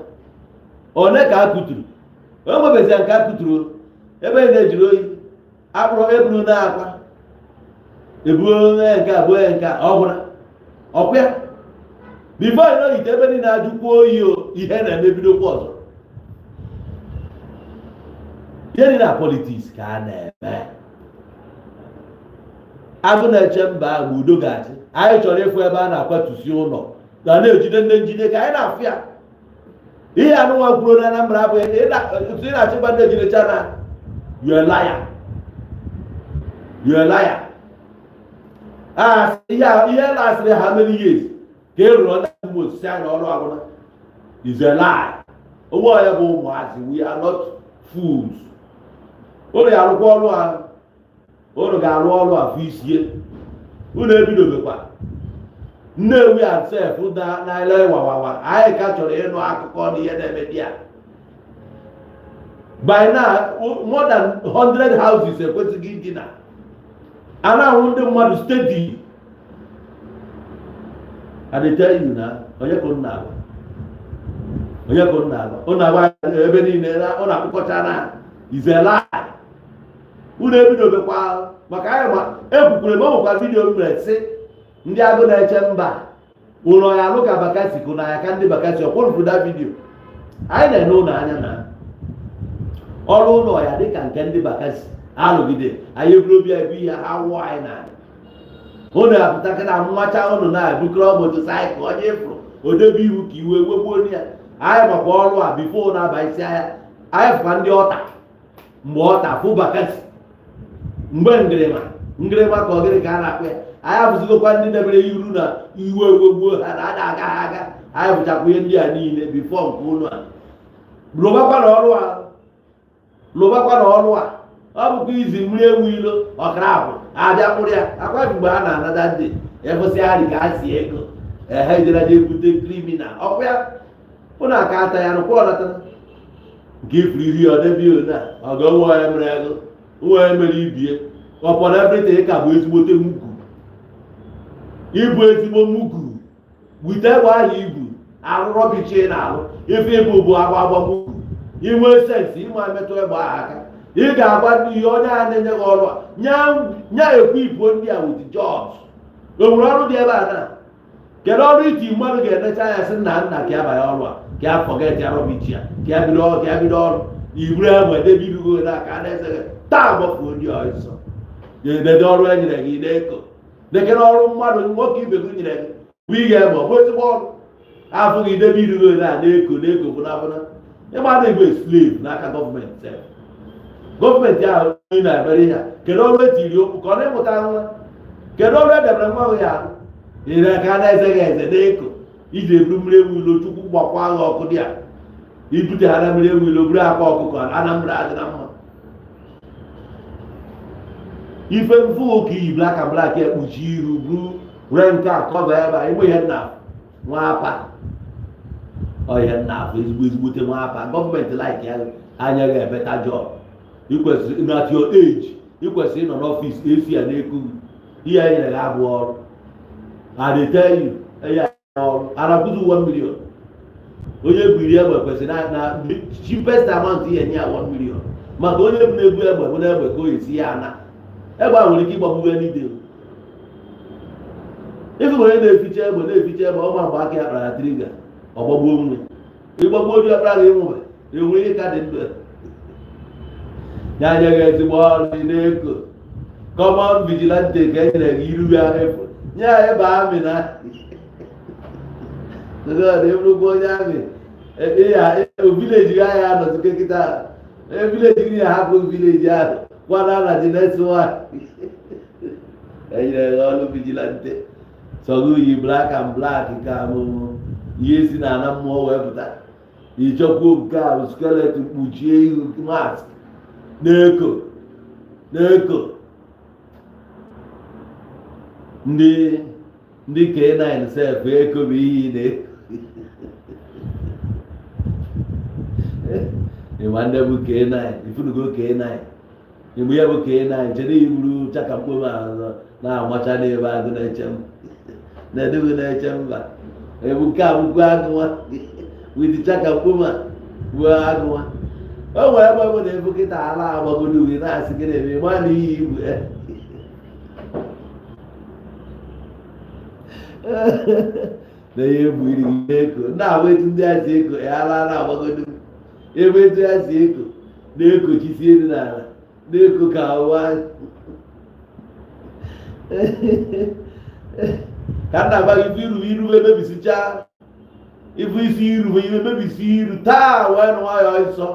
one ka akụturu. O nwebezia nke akụturu ebe na-ejiri oyi akpụrụ eburu na akwa ebuo onye nke abụọ nke a ọgwụna ọkwa ya. Before you know it, ebe niile ajụkwa oyi o, ihe na-emebidokwa ọzọ. Ihe dị na politics ka a na-eme. Agụ Na-eche Mba ahụ, udo ga-achị. Anyị chọrọ ịfụ ebe a na-akwatusi ụlọ ga na-ejide ndị njide ka anyị na-afụ ya. Ihe anụnwa kwuru na Anambra abụghị otu ị na-achịkwa ndị ejidecha na you a liar, you a liar. Ah, ihe ihe lasịrị ha many years ka e rụrụ ndị osisi anyị na ọrụ agwụna is a lie. Onwe onye bụ ụmụazị, we are not fools. Unu ga-arụkwa ọrụ a, unu ga-arụ ọrụ afọ isie unu ebidobekwa. Nnewi asef na na-ele wawawa. Anyị ka chọrọ ịnụ akụkọ na ihe na-eme di ya. By now, more than 100 houses ekwesịghị ịdị na a na-ahụ ndị mmadụ steady. I dey tell you na onye ka unu na-agwa, onye ka unu na-agwa, unu na-agwa ebe niile na unu akpụkọcha na is a lie. Unu ebidobekwa maka anyị ma ekwukwere m. O nwekwara video m mere sị ndị Agụ Na-eche Mba ụlọ ya alụ ka Bakassi kụ na ya ka ndị Bakassi ọkwụrụfụ that video. Anyị na-ene ụlọ anya na ọrụ ụlọ ya dịka nke ndị Bakassi alụgide anyị eburu obi ebu ihe ha wụọ anyị n'ala. Unu apụta kịta mmacha unu na-ebukọrọ motorcycle onye ịfụrụ odebe ihu ka iwe wegbuo ya. Anyị makwa ọrụ a before na-aba isi ahịa. Anyị fụkwa ndị ọta mgbe ọta fụ Bakassi mgbe ngịrịma ngịrịma ka ọ gịnị ka a na-akpụ ya. Anyị afụzigokwa ndị debere iru na iwe wegbuo ha na ada aga ha aga. Anyị bụchakwa ihe ndị a niile before nke unu a. Lụbakwa na ọrụ a, lụbakwa na ọrụ a. Ọ bụkwa izi mmiri ewu ilo ọkara akwụ abịa kpụrụ ya akwa mgbe a na-anada ndị efụsịgharị ka a si ego ehe jere je ebute criminal ọkwa ya. Ụnụ aka ata ya nụkwa ọnatara nke ifuru ihu ya ọdebe ya na ọga onwe onye mere ego onwe onye mere ibie upon everything ka bụ ezigbote mugu, ịbụ ezigbo mugu wite egbe ahụ ibu arụ rubbish ị na-alụ. Ife ịbụ bụ agba agba mugu. Inwe sense ịma metụ egbe ahụ aka, ị ga-agba ndị ihe onye a na-enye gị ọrụ a nya ekwu ibuo ndị a with jobs. O nwere ọrụ dị ebe a na kedu ọrụ iti mmadụ ga-enecha anya sị nna nna ka ya banye ọrụ a, ka ya forget ya rubbish ya, ka ya bido ọrụ, ka ya bido ọrụ iburu egbe debe irugo n'aka na-eze gị taa gbafuo ndị ọzọ edede ọrụ e nyere gị na-eko dekere ọrụ mmadụ nwoke ibe gị nyere gị bụ ị ga-eme. Ọ bụ ezigbo ọrụ afọ gị debe irugo na na-eko na-eko bụna bụna ịma na igwe slave n'aka gọọmenti sef. Gọọmenti ahụ ị na-emere ihe a, kedu ọrụ etiri okwu ka ọ na-ịmụta nwa? Kedu ọrụ edebere nwa ya ire ka na-eze gị eze na-eko iji eburu mmiri ewu ilo? Chukwu gbakwa agha ọkụ dị a ibute ha na mmiri ewu ilo buru akwa ọkụkọ. Anambra adị na mma. Ife mfu ka iyi black and black ekpuchi iru buru were nke a cover ebe a ịbụ ihe nna nwa apa ọ ihe nna afọ ezigbo ezigbote nwa apa. Gọọmenti like ya anya gị better job. Ị kwesịrị at your age, ị kwesịrị ịnọ n'office esi ya na-eku gị. Ihe e nyere gị abụ ọrụ. I dey tell you, ihe ọrụ anakwụzi 1 million. Onye biri egbe kwesịrị na cheapest amount ihe nye ya 1 million, maka onye bụ na-ebu egbe bụ na egbe ka o esi ya ana egbe a nwere ike ịgbagbu n'ide. Ife onye na-eficha egbe, na-eficha egbe, ọma mgbe aka ya kpara trigger, ọgbagbuo nwe ịgbagbuo onye ọkpara gị ịnwụbe enwe ihe ka dị ndụ ya nye gị ezigbo ọrụ. Ị na-eko common vigilante ka e nyere gị iru ya efu nye ya ebe amị na ebụrụkwa onye amị village ya ya anọzike kịta. Village gị ya hapụ village ahụ kwana na the next one. Enyere gị ọrụ vigilante, sọgụ yi black and black ka mụ ihe si n'ala mmụọ wee pụta. Ịchọkwuo nke a bụ skeleton kpuchie ihu, mask na-eko na-eko. Ndị K9 sef eko bụ ihe ị na-eko. Ịma ndị bụ K9, ifunugo K9, mgbe ya bụ K9 chere iburu chaka mkpom ahụ na-amacha n'ebe agụ na-eche m na-edebe na-eche mba ebu nke a bụkwa agụnwa with chaka mkpom a bụ agụnwa. O nwere ebe ọ bụ na ebu kịta ala agbagodo gị na-asị gị na-eme ma na iyi ibu na ihe ebu iri gị eko na-agba etu ndị a si eko ya ala na-agbagodo ebe etu ya si eko na-ekochisi elu n'ala na-eko ka ụwa ka nna agba gị ifu iru iru emebisicha ifu isi iru ihe mebisi iru taa wee nụ nwayọọ nsọ.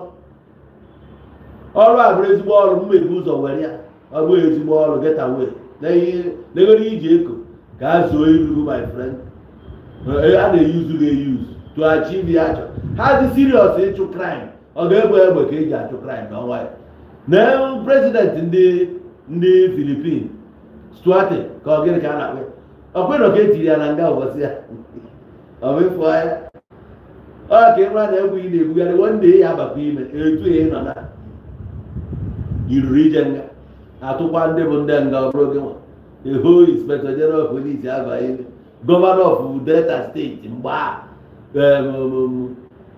Ọrụ a bụrụ ezigbo ọrụ m ebu ụzọ were ya. Ọ bụghị ezigbo ọrụ, get away. Negoro iji eko ka a zuo iru, my friend. A na-eyuzu gị eyuzu to achieve ya achọ ha dị serious ịchụ crime. Ọ ga-egbe egbe ka eji achụ crime n'ọnwa ya na president ndị Philippines Duterte ka ọ gịnị ka a na-akpọ ya ọkwenọ ka etiri ya na nga ụbọchị ya ọ bụ ịfụ anya ọ ka ị mara na egwu ị na-ebugharị nwanne ya abakwa ime etu ị nọ na iruru ije nga atụkwa ndị bụ ndị nga. Ọ bụrụ gị nwa eho inspector general police aba ime governor of Delta State mgbe a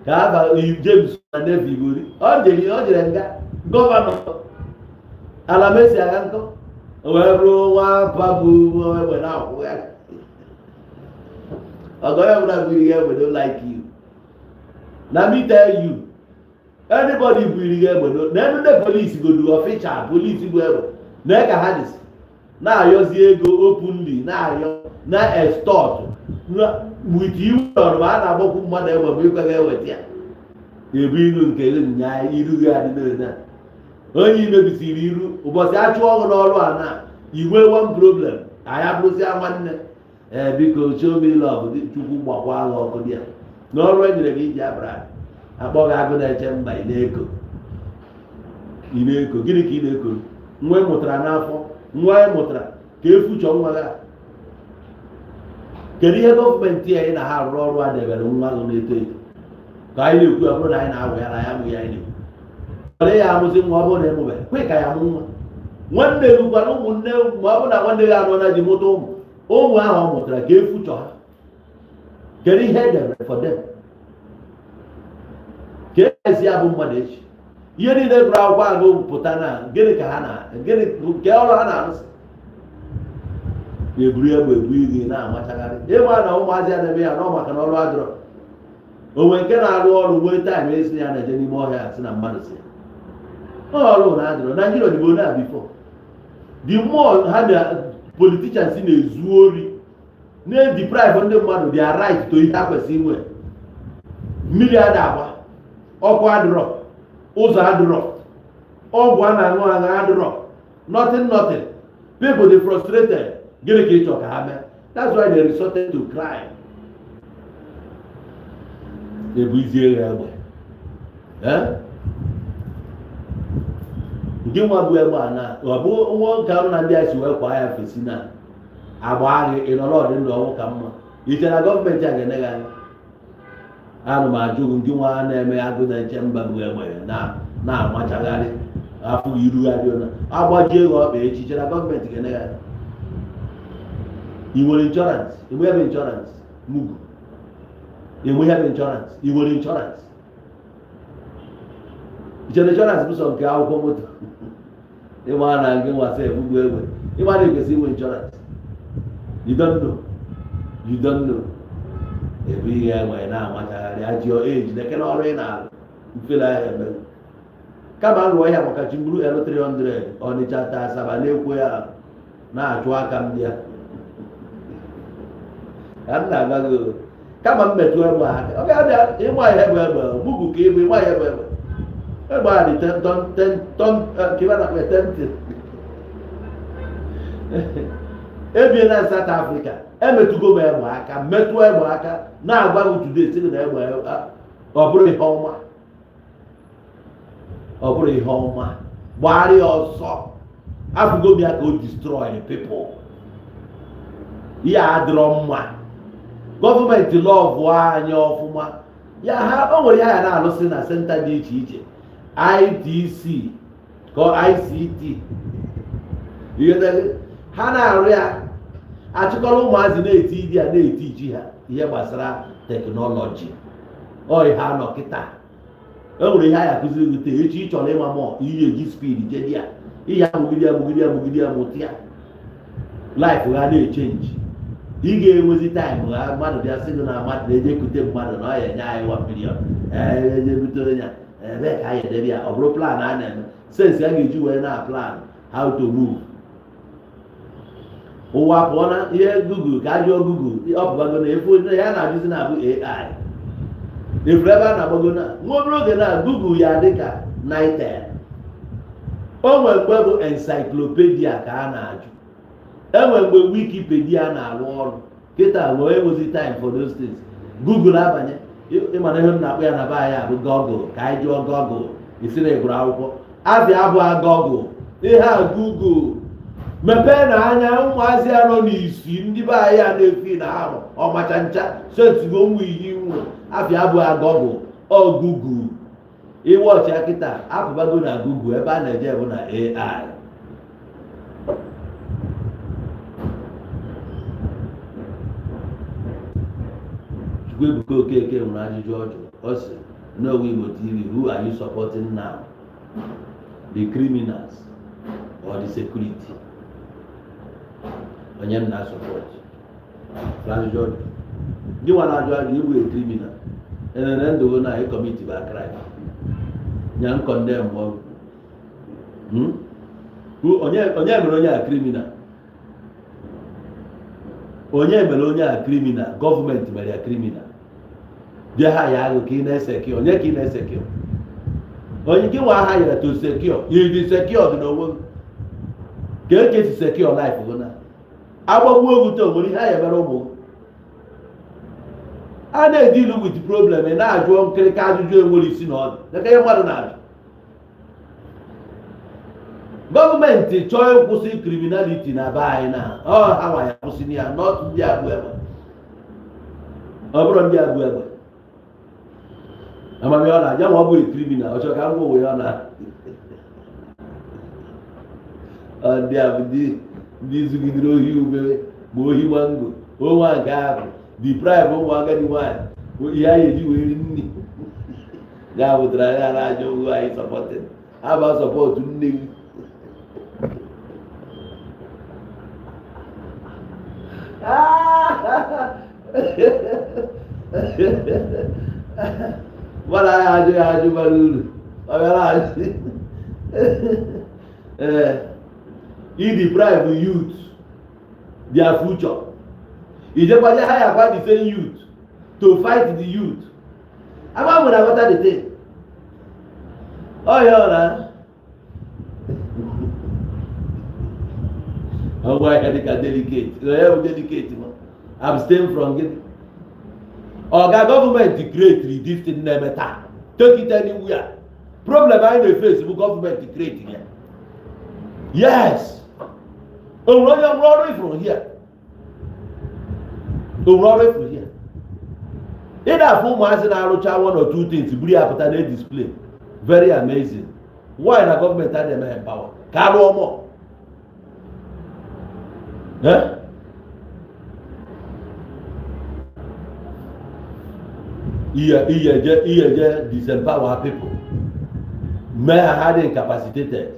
ka aba James na Nevi Ibori ọ jere nga governor ala mesi agha nkọ o wee bụrụ nwa bụ egbe na-akwụgharị ọgọ ya ọbụla bụ iri egbe no like you. Na me tell you, anybody bụ iri egbe no na ndị polisi godu official polisi bụ egbe na ka ha dịsị na-ayọzi ego openly, na-ayọ na extort with iwu ọrụ ma a na-agbakwu mmadụ egbe ma ịkwaghị eweta ya ebu iru nke nya iru gị adị na onye imebisiri iru ụbọchị achụ ọgụ n'ọrụ a na inwe one problem anyị abụrụzia nwanne. Ee, biko show me love. Chukwu gbakwa agha ọkụ dị ya n'ọrụ e nyere gị iji abara akpọ gị agụ na-eche mba. Ị na-eko, ị na-eko gịnị ka ị na-eko? Nwa ị mụtara n'afọ, nwa ị mụtara ka efuchọ nwa gị. Kedu ihe gọọmenti anyị na ha arụ ọrụ a debere nwa gị na-eto eto ka anyị na-ekwu? Ya bụrụ na anyị na-awụ ya na ya amụghị anyị na-ekwu ọ ya amụzi nwa. Ọ bụrụ na ịmụbeghị, kwe ka ya mụ nwa. Nwanne gị gwara ụmụnne ma ọ bụ na nwanne gị anụ na ji mụta ụmụ ụmụ ahụ ọ mụtara ka efuchọ ha. Kedu ihe edebere for them ka esi abụ mmadụ echi? Ihe niile gụrụ akwụkwọ agụ pụta na gịnị ka ha na gịnị nke ọrụ ha na-arụsị eburu egbe ebu gị na-amachagharị ịma na ụmụazị a na-eme ya nọ maka na ọrụ adịrọ onwe nke na-arụ ọrụ nwee time esi ya na-eje n'ime ọhịa si na mmadụ si ọrụ na adịrọ. Naijiria dịbụ na before, the more ha na politicians na-ezu ori, na-deprive ndị mmadụ their right to ihe ha kwesịrị inwe. Mmiri ada agba, ọkụ adịrọ, ụzọ adịrọ, ọgwụ a na-aṅụ aṅụ adịrọ, nothing, nothing. People dey frustrated. Gịnị ka ị chọ ka ha mee? That's why they resorted to crime. Ebuzie ya egbe. Eh? Nke nwa bụ egbe a na ọ bụ nwa nke ahụ na ndị a si wee kwa ya fesi na agba gị ị nọrọ ọdị ndụ ọnwụ ka mma. Iche na gọọmenti a ga-ene gị anya? Ana m ajụ gị, nke nwa na-eme agụ na-eche mba bụ egbe na-amachagharị afọ irugharị na agbajie gị ọkpa echi, che na gọọmenti ga-ene gị anya? Ị nwere insurance? Enwe ya bụ insurance mugu. Enwe ya bụ insurance. Ị nwere insurance? Ichere insurance bụ sọ nke akwụkwọ moto. Ịma na nke nwasa egbugbu egbe, ịma na ekwesị inwe insurance. You don't know, you don't know. Ebe ihe enwe na-amachagharị ajịọ eji na-ekele ọrụ ị na-alụ mfele ahụ eme. Kama rụọ ihe maka chimburu L300 Ọnịcha ta Asaba na-ekwo ya na-achụ aka m dị ya ka m na-agwa gị. Kama m metụ egbe aka, ọ ga-abịa ịgba ihe bụ egbe mugu ka ịbụ ịgba ihe bụ egbe. Egbe a dị 10 ton, 10 ton, ka ebe na-akpọ 10. Ebie na South Africa, emetụgo m egbe aka, metụ egbe aka, na-agwa gị today sị gị na egbe ọ bụrụ ihe ọma, ọ bụrụ ihe ọma, gbara ya ọsọ. Afụgo m ya ka o destroy the people. Ihe adịrọ mma. Gọọmenti lọvụ anyị ọfụma ya ha o nwere ihe ya na-alụsị na center dị iche iche, ITC ka ICT ha na-arụ ya, achịkọrọ ụmụazị na-eti idi ya, na-eti ji ha ihe gbasara technology. Ọ ihe anọ kịta e nwere ihe anyị akụziri gị taa. Echi ị chọrọ ịma mọ ihe eji speed jedi ya, ihe amụgide amụgide amụgide amụta ya, life ha na-echange. Ị ga-enwezi time ha mmadụ bịa sị gị na mmadụ na-eje kute mmadụ na ọ ya enye anyị 1 million, eje bute onye ebe ka anyị edebe ya. Ọ bụrụ plan a na-eme sense a ga-eji wee na plan how to move. Ụwa pụọ na ihe Google ka ajụọ Google, ọ pụbago na efu ya na-ajụzi na-abụ AI efuru ebe a na-agbago na nwa obere oge na Google ya dị ka Nitel. O nwere mgbe bụ encyclopedia ka a na-ajụ, enwe mgbe Wikipedia na-arụ ọrụ. Kịta nwee enwezi time for those things. Google abanye. Ịmana ihe m na-akpọ ya na be anyị bụ Google. Ka anyị jụọ Google isi na ịgụrụ akwụkwọ abịa abụọ Google ihe a. Google mepee na anya ụmụazị a nọ n'isi ndị be anyị a na-efi na arụ ọmacha ncha setigo ụmụ iyi nwe afịa abụọ Google. Ọ Google iwọchi ya kịta apụbago na Google ebe a na-eje bụ na AI. Chukwuebuka Okeke nwere ajụjụ ọ jụrụ. Ọ sị, "N'Owe Igbo TV, who are you supporting now, the criminals or the security?" Onye m na-asupport? Ajụjụ ọ jụrụ. Gị nwa na-ajụ ajụ, ịbụ a criminal enene ndụ gị na ịcommit ba crime nya ncondemn ọ. Onye mere onye a criminal? Onye mere onye a criminal? Gọọmenti mere ya criminal. Bịa ha ya agụ ka ị na-esecure onye, ka ị na-esecure onye gị nwa aha yere to secure. You dị secure dị n'onwe gị ka eke si secure life gị na agbagbuo ogu taa. Nwere ihe a ya mere ụmụ gị a na-edeal with problem. Ị na-ajụ nkịrịka ajụjụ enwere isi na ọdụ dịka ihe mmadụ na-ajụ. Gọọmenti chọọ ịkwụsị criminality na be anyị na ọ ha nwa ya kwụsị ya, not ndị abụ egbe. Ọ bụrụ ndị abụ egbe amamihe ọ na-aja ma ọ bụghị criminal, ọ chọrọ ka m gwa onwe ya ọ na ọ ndị a bụ ndị zugidere ohi ube ma ohi mango onwa nke ahụ, deprive ụmụ agadi nwaanyị ihe anyị eji wee ri nri ya pụtara ya na-ajọ owu anyị supporting aba support nne gị. Mmadụ anyị ajụ ya ajụ bara uru, ọ bịara ajụ ee i deprive youth their future, ijekwaje ha yakwa the same youth to fight the youth. Ama nwere aghọta the thing ọhịa ọ na ọgwa ahịa dịka delicate onye bụ delicate ma abstain from gịnị. Ọga gọọmenti create this thing na-eme taa. Take it anywhere, problem anyị na-eface bụ gọọmenti create ya. Yes, o nwere onye nwere ọrụ ifuru here, o nwere ọrụ ifuru here. Ị na-afụ ụmụazị na-arụcha one or two things buru ya pụta na display, very amazing. Why na gọọmenti a na-eme empower ka arụọ mọ? Ihe je disempower people, mee ha ha dị incapacitated,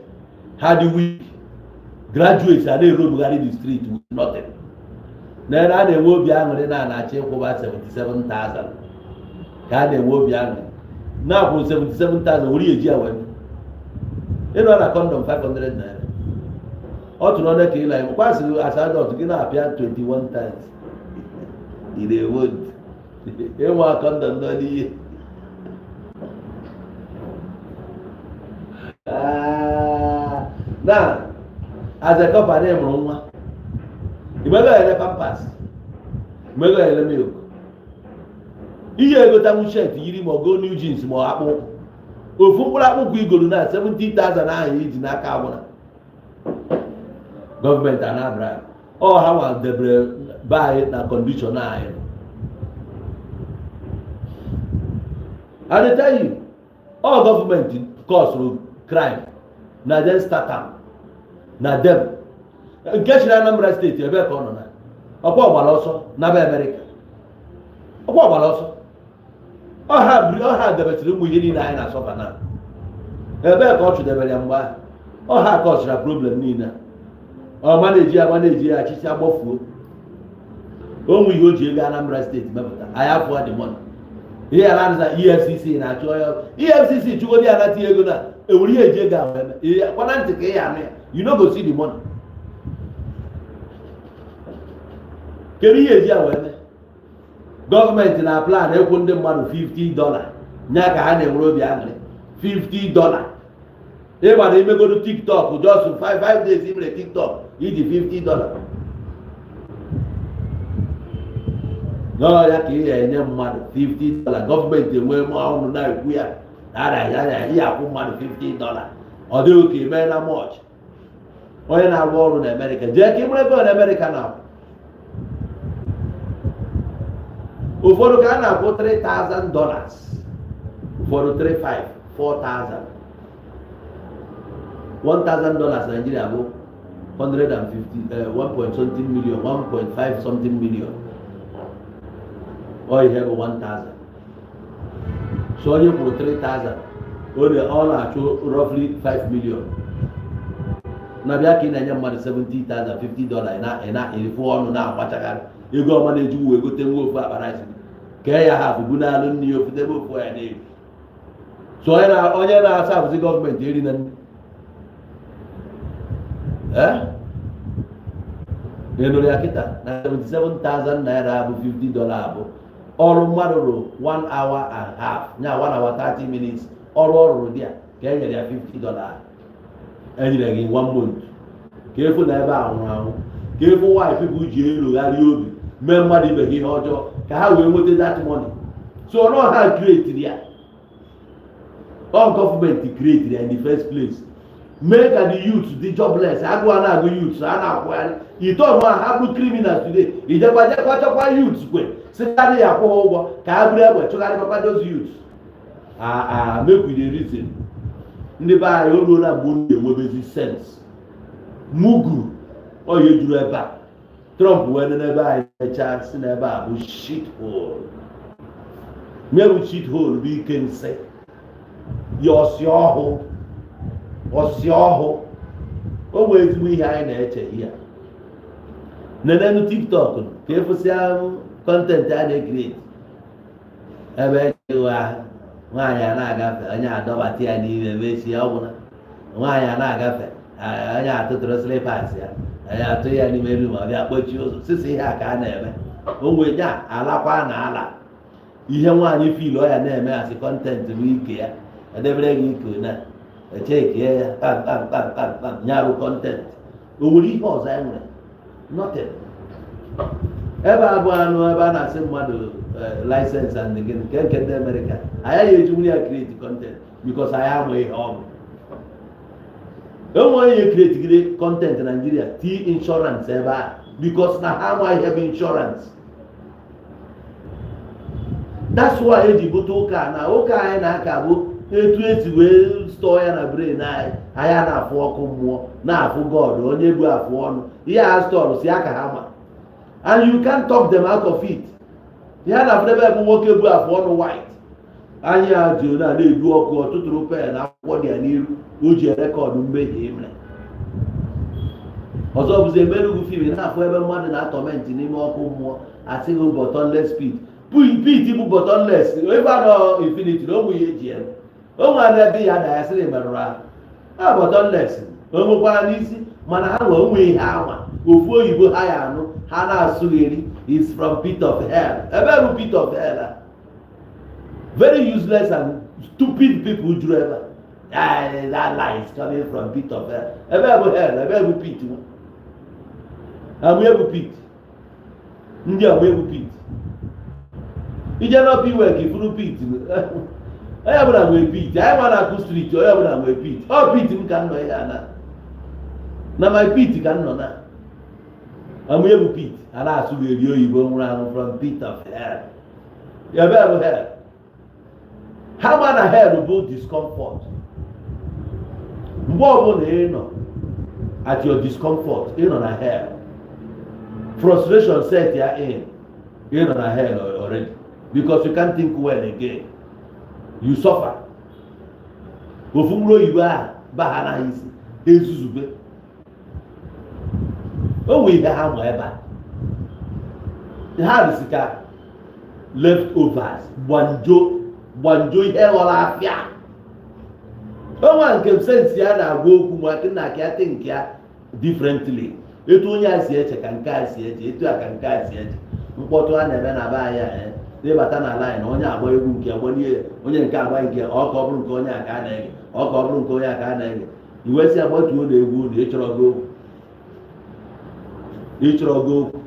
ha dị weak. Graduates a na-erobugharị the street with nothing. Na a na-enwe obi aṅụrị na na-achọ ịkwụba 77,000, ka a na-enwe obi aṅụrị na-akwụ 77,000 were eji ya wee ịnọ na condom 500 naira. Ọ tụrụ ọnụ ka ịla kwasịrị as adult gị na-apịa 21 times in a month, ịnwa condom nọ n'ihe. Na as a company mụrụ nwa, imego ele Pampers, imego ele milk, ihe egotanwu shirt yiri, ma ọ go new jeans, ma ọ akpụ ụkwụ, ofu mkpụrụ akpụkwụ igolu na 70,000 ahụ iji n'aka agwụna. Gọọmenti Anambra, ọ ha nwa debere be anyị na condition anyị. I dey tell you, all gọọmenti cause crime na dem start am, na dem nke chịrị Anambra Steeti. Ebe ka ọ nọ na ọkwa ọgbara ọsọ n'aba Amerịka, ọkwa ọgbara ọsọ. Ọha biri ọha debechiri ụmụ ihe niile anyị na-asọfa na ebee ka ọ chụdebere ya mgbe ahụ. Ọha ka ọ chịra problem niile ọ ma na-eji ya ma na-eji ya achịcha gbafuo onwe ihe o ji ego Anambra Steeti mepụta. Anyị afụọ the money ihe ya na EFCC na-achụ onye EFCC chụgodi ya nata ego na ewere ihe eji ego ahụ eme ihe kwana ntị ka ị ya anụ ya. You no go see the money. Kedu ihe eji ya wee mee? Gọọmenti na plan ịkwụ ndị mmadụ $50 nya ka ha na-enwere obi aṅụrị. $50 ịgbara imegodo TikTok just 5 5 days imere TikTok iji $50 nọọ ya ka ị ga-enye mmadụ $50. Gọọmenti enwee ọnụ na-ekwu ya na ihe akwụ mmadụ $50. Ọ dịghị ka ime na much. Onye na-arụ ọrụ na Amerịka jee ka ị mara ego na Amerịka na-akwụ. Ụfọdụ ka a na-akwụ $3,000, ụfọdụ 35 4,000. $1,000 Nigeria bụ 150 1 point something million, 1.5 something million. Ọ ihe bụ 1000. So onye kwụrụ 3000, ọ na-achụ roughly 5 million. Na bịa ka ị na-enye mmadụ 70,000, $50, ị na-efu ọnụ na-agbachagharị ego ọma na-eji wee gote nwa ofu akpa rice kee ya ha bụ n'alụ nri ofu debe ofu ya n'elu. So onye na-asa abụzi gọọmenti eri na nri. Ị nụrụ ya kịta na 77,000 naira bụ $50 bụ ọrụ mmadụ rụrụ 1 hour and half, nya 1 hour 30 minutes ọrụ ọ rụrụ dị ya ka e nyere ya $50. E nyere gị 1 month ka efu na ebe a nwụrụ anwụ, ka efu why people ji elogharị obi mee mmadụ ibe ha ihe ọjọọ ka ha wee nweta that money. So nọ ha create ya, ọ gọọmenti create ya in the first place, mee ka the youth dị jobless. Agụụ a na-agụ youths, a na-akwụgharị ite ọnụ ha bụ criminals today. Ijekwa jekwa chọkwa youths kwe sịkarị ya akwụ ha ụgwọ ka ha buru egbe chụgharịbakwa those youths. A make we dey reason. Ndị be anyị, o ruola mgbe unu ga-enwebezi sense. Mugu ọya juru ebe a. Trump wee nọ n'ebe anyị mechaa si n'ebe a bụ shit hole. Nye shit hole bụ ike nsị ya ọsị ọhụ ọsị ọhụ. O nwee ezigbo ihe anyị na-eche ihe nenenu TikTok ka efụsịa content a na-ecreate ebe echeghị ahụ. Nwaanyị a na-agafe, onye adọbata ya n'ime mechie ọgwụna. Nwaanyị a na-agafe, onye atụtụrụ slippers ya, onye atụ ya n'ime room, ọ bịa kpochie ụzọ sisi. Ihe a ka a na-eme onwe ya alakwa na ala ihe nwaanyị feel ọ ya na-eme asị content bụ ike ya edebere gị ike na echekie ya kpam kpam kpam kpam kpam nyarụ content. O nwere ihe ọzọ anyị nwere? Nothing. Ebe a bụ anụ ebe a na-asị mmadụ license and gịnị nke nke ndị Amerịka anyị ya ejinwere ya create content because anyị ama ihe ọ bụ. Enwe onye create gide content Nigeria t insurance ebe a because na ha ama ihe bụ insurance. That's why eji bute ụka na ụka anyị na-aka bụ etu esi wee store ya na brain anyị. Anyị a na-afụ ọkụ mmụọ, na-afụ God onye bụ afụ ọnụ ihe a stọọrọ si aka ha ma, and you can't talk them out of it. Ihe a na-afụdebe bụ nwoke bụ afụ ọnụ white, anya ya ji na na-edu ọkụ, ọtụtụrụ pen, akwụkwọ dị ya n'iru, o ji record mmehie emere. Ọzọ bụzi emerugwu film na-afụ ebe mmadụ na-atorment n'ime ọkụ mmụọ, asịghị bottomless pit, pit bụ bottomless, ebe a nọ infinity na ụmụ ya eji eme o nwere ebe ya da ya sịrị merụrụ ahụ a bottomless, o nwekwara n'isi, mana ha nwee ụmụ ihe ama ofu oyibo ha ya anụ, ha na-asụgheri is from pit of hell. Ebe bụ pit of hell a? Very useless and stupid people juru ebe a. That lie is coming from pit of hell. Ebe bụ hell? Ebe bụ pit? Nwa amụ egwu pit, ndị amụ egwu pit, ije n'ọpụ iwe ka ifuru pit. Onye ọbụla nwee pit. Anyị nwa na-akụ street, onye ọbụla nwee pit. Ọ pit m ka m nọ ihe a na my pit ka m nọ na amụ egwu pit. A na-asụ gị eri oyibo nwụrụ anwụ from pit of hell. Ebe bụ hell? Ha ma na hell bụ discomfort. Mgbe ọbụla ị nọ at your discomfort, ị nọ na hell. Frustration set ya in, ị nọ na hell already, because you can't think well again, you suffer. Ofu mkpụrụ oyibo ahụ ba ha na isi ezuzube o nwee ihe ha ma ebe a, ha dịsị ka leftovers, gbanjo gbanjo, ihe ghọrọ afịa onwa nke sense ya na-agwa okwu ma na ka ya think ya differently. Etu onye a si eche ka nke a si eche, etu a ka nke a si eche. Mkpọtụ a na-eme na be anyị a, ịbata na line, onye agba egwu nke agbanye, onye nke agba nke ọ ka ọ bụrụ nke onye a ka a na-ege, ọ ka ọ bụrụ nke onye a ka a na-ege. Iwe si agbatuo na egwu na ịchọrọ gị okwu, ịchọrọ gị okwu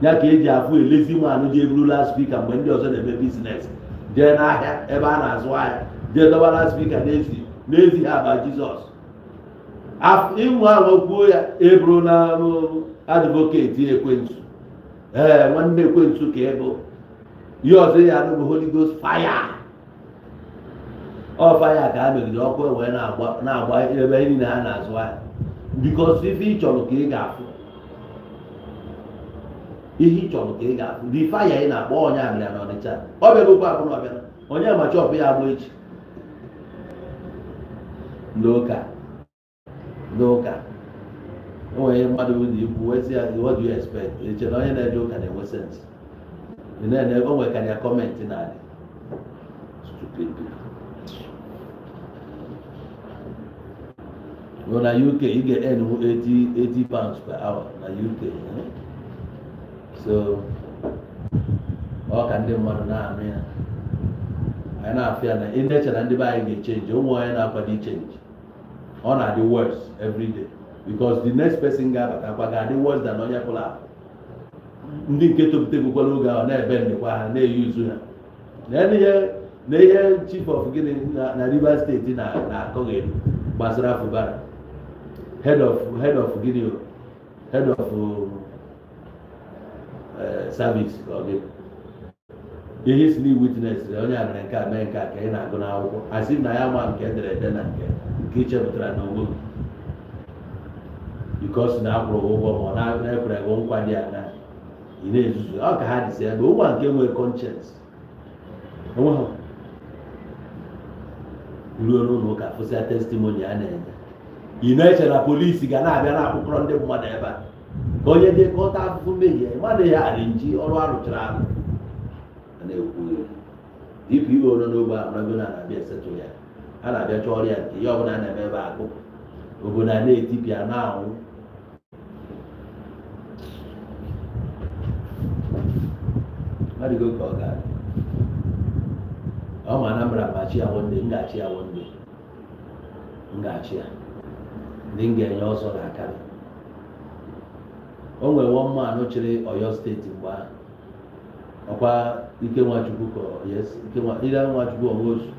ya ka eji afụ elezi nwaanụ ji eburu loudspeaker mgbe ndị ọzọ na-eme business, jee n'ahịa ebe a na-azụ ahịa, jee dọba loudspeaker n'ezi n'ezi ha aba Jizọs ịnwe ahụ kwuo ya eburu na advocate ekwensu. Ee, nwanne ekwensu ka ịbụ. Ihe ọzọ ya anụ bụ Holy Ghost fire. Ọ fire ka ha megide ọkụ wee na-agba ebe niile ha na-azụ ahịa, because ife ị chọrọ ka ị ga-afụ, ihe ị chọrọ ka ị ga-afụ. The fire ị na-akpọ onye abịa na Ọnịcha, ọ bịagokwa abụ na ọbịa onye ma chọpụ ya agba echi. Ndị ụka, ndị ụka, o nwere ihe mmadụ bụ na ikwu wee sị ya, "What do you expect?" Eche na onye na-eje ụka na-enwe sense. Ị na-ene o nwere ka ya comment na-adị. Stupid people. Na UK ị ga-earn 80 £80 per hour na UK, eh? So ọ ka ndị mmadụ na-anụ ya, anyị na-afụ ya na ị na-eche na ndị be anyị ga-echange. Ụmụ onye na-akwado ichange, ọ na-adị worse every day, because the next person ga-abatakwa ga-adị worse than onye pụrụ apụ. Ndị nke topụtegwokwara oge ahụ na-ebe ndịkwa ha na-eyuzu ha na ihe na ihe. Chief of gịnị na Rivers State na na-akọgheri gbasara Fubara, head of gịnị o, head of service ka ọ gịnị, ihe si na witness onye a mere nke a mee nke a ka ị na-agụ n'akwụkwọ, asị na ya ma nke edere ede na nke ị chepụtara n'onwe gị, because na akwụrụ gị ụgwọ ma ọ na-ekwere gị nkwa dị aṅa, ị na-ezuzu. Ọ ka ha dịsi ebe ụmụ nke nwere conscience onwe ha ruo n'ụlọ ụka, fụsịa testimony a na-enye. Ị na-eche na polisi ga na-abịa na-akpụkọrọ ndị mmadụ ebe a ka onye dị ka ọta afụfụ mmehie mmadụ ya arịnji ọrụ arụchara arụ a na-ekwu. DPO nọ n'ogbe ahụ nago na na-abịa esetụ ya, a na-abịa chọọ ya nke ihe ọbụla a na-eme ebe akụ obodo a na-etipịa na-anwụ. Adịgo ka ọ ga-adị. Ọ ma Anambra ma chi ya one day, m ga-achị ya one day, m ga-achị ya. Ndị m ga-enye ọsọ ga-akarị. O nwere one man chịrị Ọyọ Steeti mgbe ahụ, ọkwa Ike Nwachukwu ka yes, Ike Nwachukwu Onwosu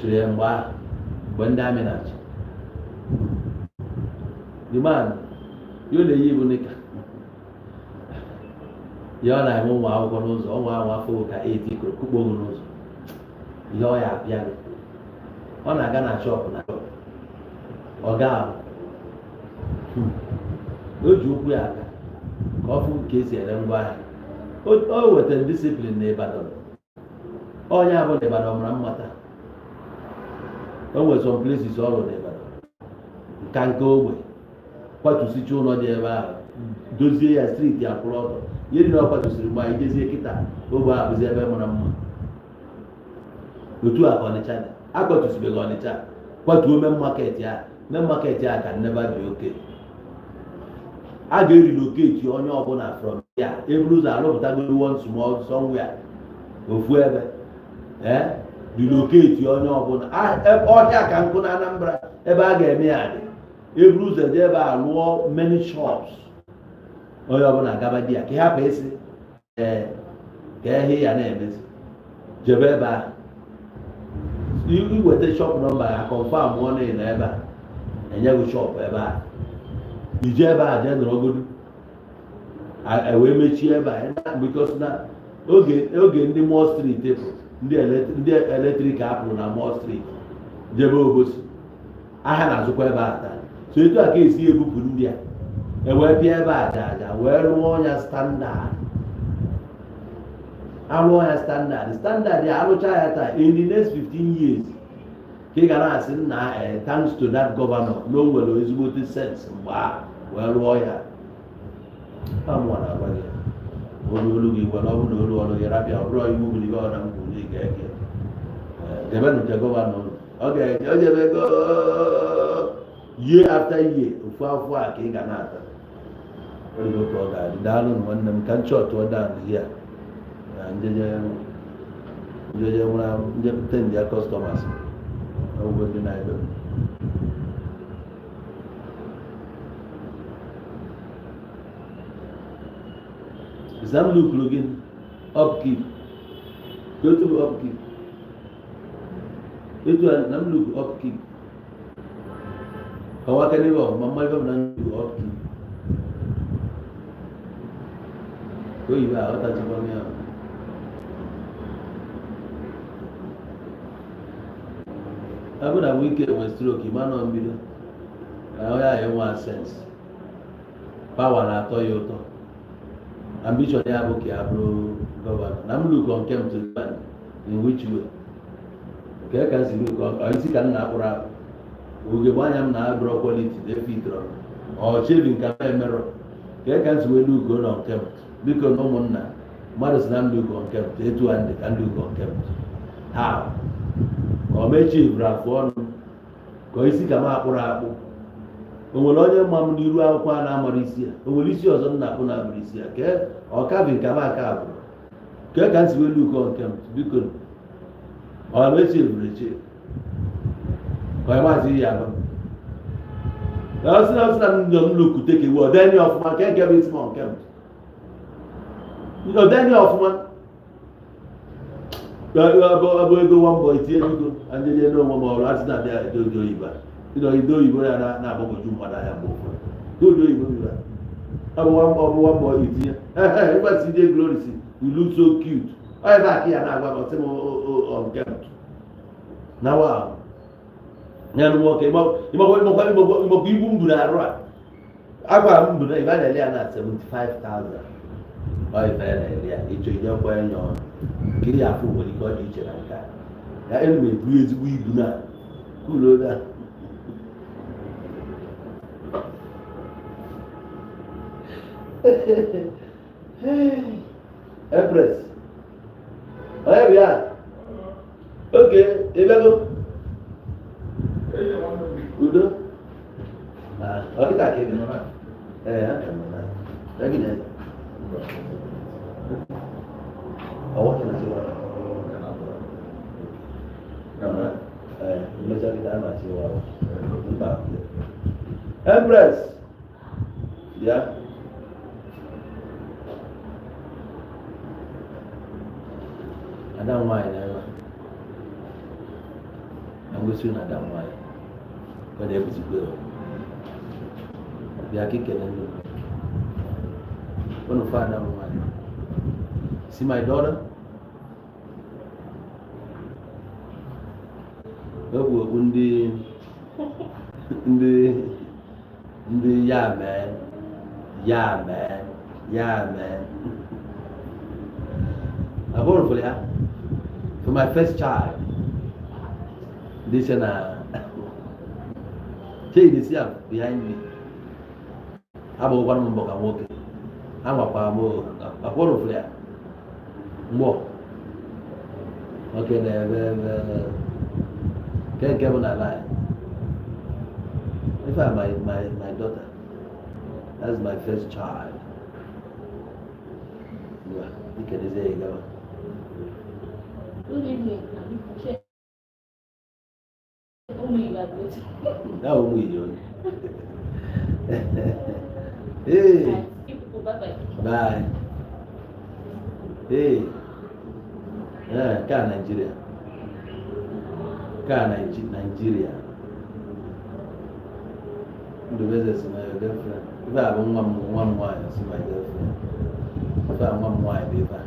chịrị ya mgbe ahụ, mgbe ndị army na-achị. The man ya na-eyi bụ knicker ya, ọ na-eme ụmụ akwụkwọ n'ụzọ ụmụ ahụ afọ ka eti kụkpọ n'ụzọ ihe ọ ya abịa gị. Ọ na-aga na shop na shop, ọ ga ahụ o ji ụkwụ ya aga ka ọ fụ ka esi ere ngwa ahịa. O wetara discipline na Ibadan. Onye abụ na Ibadan mara mmata. O nwere some places ọrụ na Ibadan, nka nke ogbe kwatusicha ụlọ dị ebe ahụ, dozie ya, street ya kwụrụ ọtọ. Ihe dị na ọ kwatusiri mgbe anyị jezie kịta, ogbe ahụ bụzi ebe mara mma. Otu a ka Ọnịcha dị. Akwatusibeghị Ọnịcha, kwatuo main market ya. Main market ya can never be okay. A ga-erelocate onye ọbụla from ya, eburu ụzọ arụpụtagoro one small somewhere, ofu ebe, ee, relocate onye ọbụla. Ọhịa ka nkụ na Anambra ebe a ga-eme ya dị. Eburu ụzọ eje ebe a lụọ many shops, onye ọbụla gaba di ya ka ị hapụ isi, ee, ka ehe ya na-emezi. Jebe ebe ahụ, iweta shop number ya, confirm ọ na ebe a enye gị shop ebe a. Ije ebe a jee nọrọgodu, wee mechie ebe a, because na oge ndị Moore Street bụ ndị electric apụrụ na Moore Street jebe Obosi, ahịa na-azụkwa ebe a taa. So etu a ka esi ebupụ ndị a, ewee pịa ebe a aja aja, wee rụọ ya standard. Arụọ ya standard, standard ya, arụcha ya taa, in the next 15 years ka ị ga na-asị nna, thanks to that governor na o nwere ezigbote sense mgbe a wee rụọ ya. Amụọ na-agwa gị olu olu gị gwara, ọ bụrụ na olu ọrụ gị rapịa, ọ bụrụ iwu bụ ihe ọ na mkpu gị ga-eke debenụ nke governor unu. Ọ ga-eje, o jebego year after year, ofu afọ a ka ị ga na-ata ogo ka ọ ga-adị. Daalụ nwanne m, ka m chọtụọ down here na njeje njeje nwere nje tend ya customers, ọgwụgwọ ndị na-ebe m. Sam look looking upkeep. Go to upkeep. Etu a na m look upkeep. Kọwa kene ebe ọfụma mma ife bụ na m look upkeep. Oyibo a aghọtachikwa m ya. Ọ bụ na Wike nwere stroke, ịma nọ mbido na onye ahụ enwe sense. Power na-atọ ya ụtọ. Ambition ya bụ ka ya bụrụ governor. Na m look on came to the in which way? Nke ka si look on isi ka m na-akpụrụ akpụ. Ugegbe anya m na-abụrụ quality defitro ọ chebi nke m emerọ. Ka ka m si wee look on unkempt? Biko na ụmụnna mmadụ si na m look unkempt, etu a ndị ka m look unkempt, how? Ka ọ mechie afụ ọnụ ka isi ka m akpụrụ akpụ. O nwere onye mma m n'iru akwụkwọ a na-amara isi ya? O nwere isi ọzọ m na-akpụ na-abụrụ isi ya ka ọ kabi nke m aka abụrụ? Ka ka m si wee look unkempt, biko? Ọ mechie bụrụ eche ka ọ maazị ya agba ọ sị na ọ sị na m nọ m lokute ka ewu ọ deni ọfụma nke nke bụ isi m unkempt, ọ deni ọfụma. Ọ bụ ego one boy tinye, biko, anjeje n'onwe m ọrụ asị na abịa edozi oyibo a. Ịnọ ide oyibo ya na-agbagwoju mmadụ anya mgbe ụfọdụ. Dodo oyibo bịara. Ọ bụ one boy itinye. Ịgba CJ Glory si, "You look so cute." Ọ ebe a ka ya na-agwa m, ọsị m unkempt. Na wa ya nụ nwoke ịmakwa ịmakwa ịmakwa ịmakwa ibu m buru arụ a. Agwa m bụ na ibe a na-ele ya na 75,000. Ọ ife ya na-ele ya ịchọ ije kwa enye ọnụ. Nke ya afụ nwere ike ọ dị iche na nke a. Ya elu m ebu ezigbo ibu na kulo na. Empress. Onye bịa? Oke, ị bịago? Udo? Ah, ọ dịka ka ị nọ na? Ee, aka m nọ na. Ya gị na ọwọ́ kí n ti wá. Ee, mmecha kịta a na-achị wa. Mba. Empress. Bịa. Ada m nwaanyị na ebe a. Na ngosi na ada m nwaanyị. Ọ na-ebuzikwa ya. Bịa ka ikele ndị mmadụ. Unu fa ada m nwaanyị. See my daughter? Okpu okpu ndị ya mee ya mee ya mee. Abụrụ fụrụ ya for my first child. Ndị sị na chei dey see am behind me. Agbagwokwara m mbọ ka nwoke anwakwara m. Abụrụ fụrụ ya mgbọ nwoke na-ebe ebe nke bụ na line. Ife a, my daughter, that's my first child. Ngwa, ikenezie ya, gawa. Good evening. Ụmụ Igbo adịghị. Ya ụmụ iyo. Hey. People, bye bye. Bye. Hey. Eh, nke a Nigeria. Nke a Nigeria. Ndubeze si my girlfriend. Ife a bụ nwa m nwaanyị si my girlfriend. Ife a nwa m nwaanyị bụ ife a.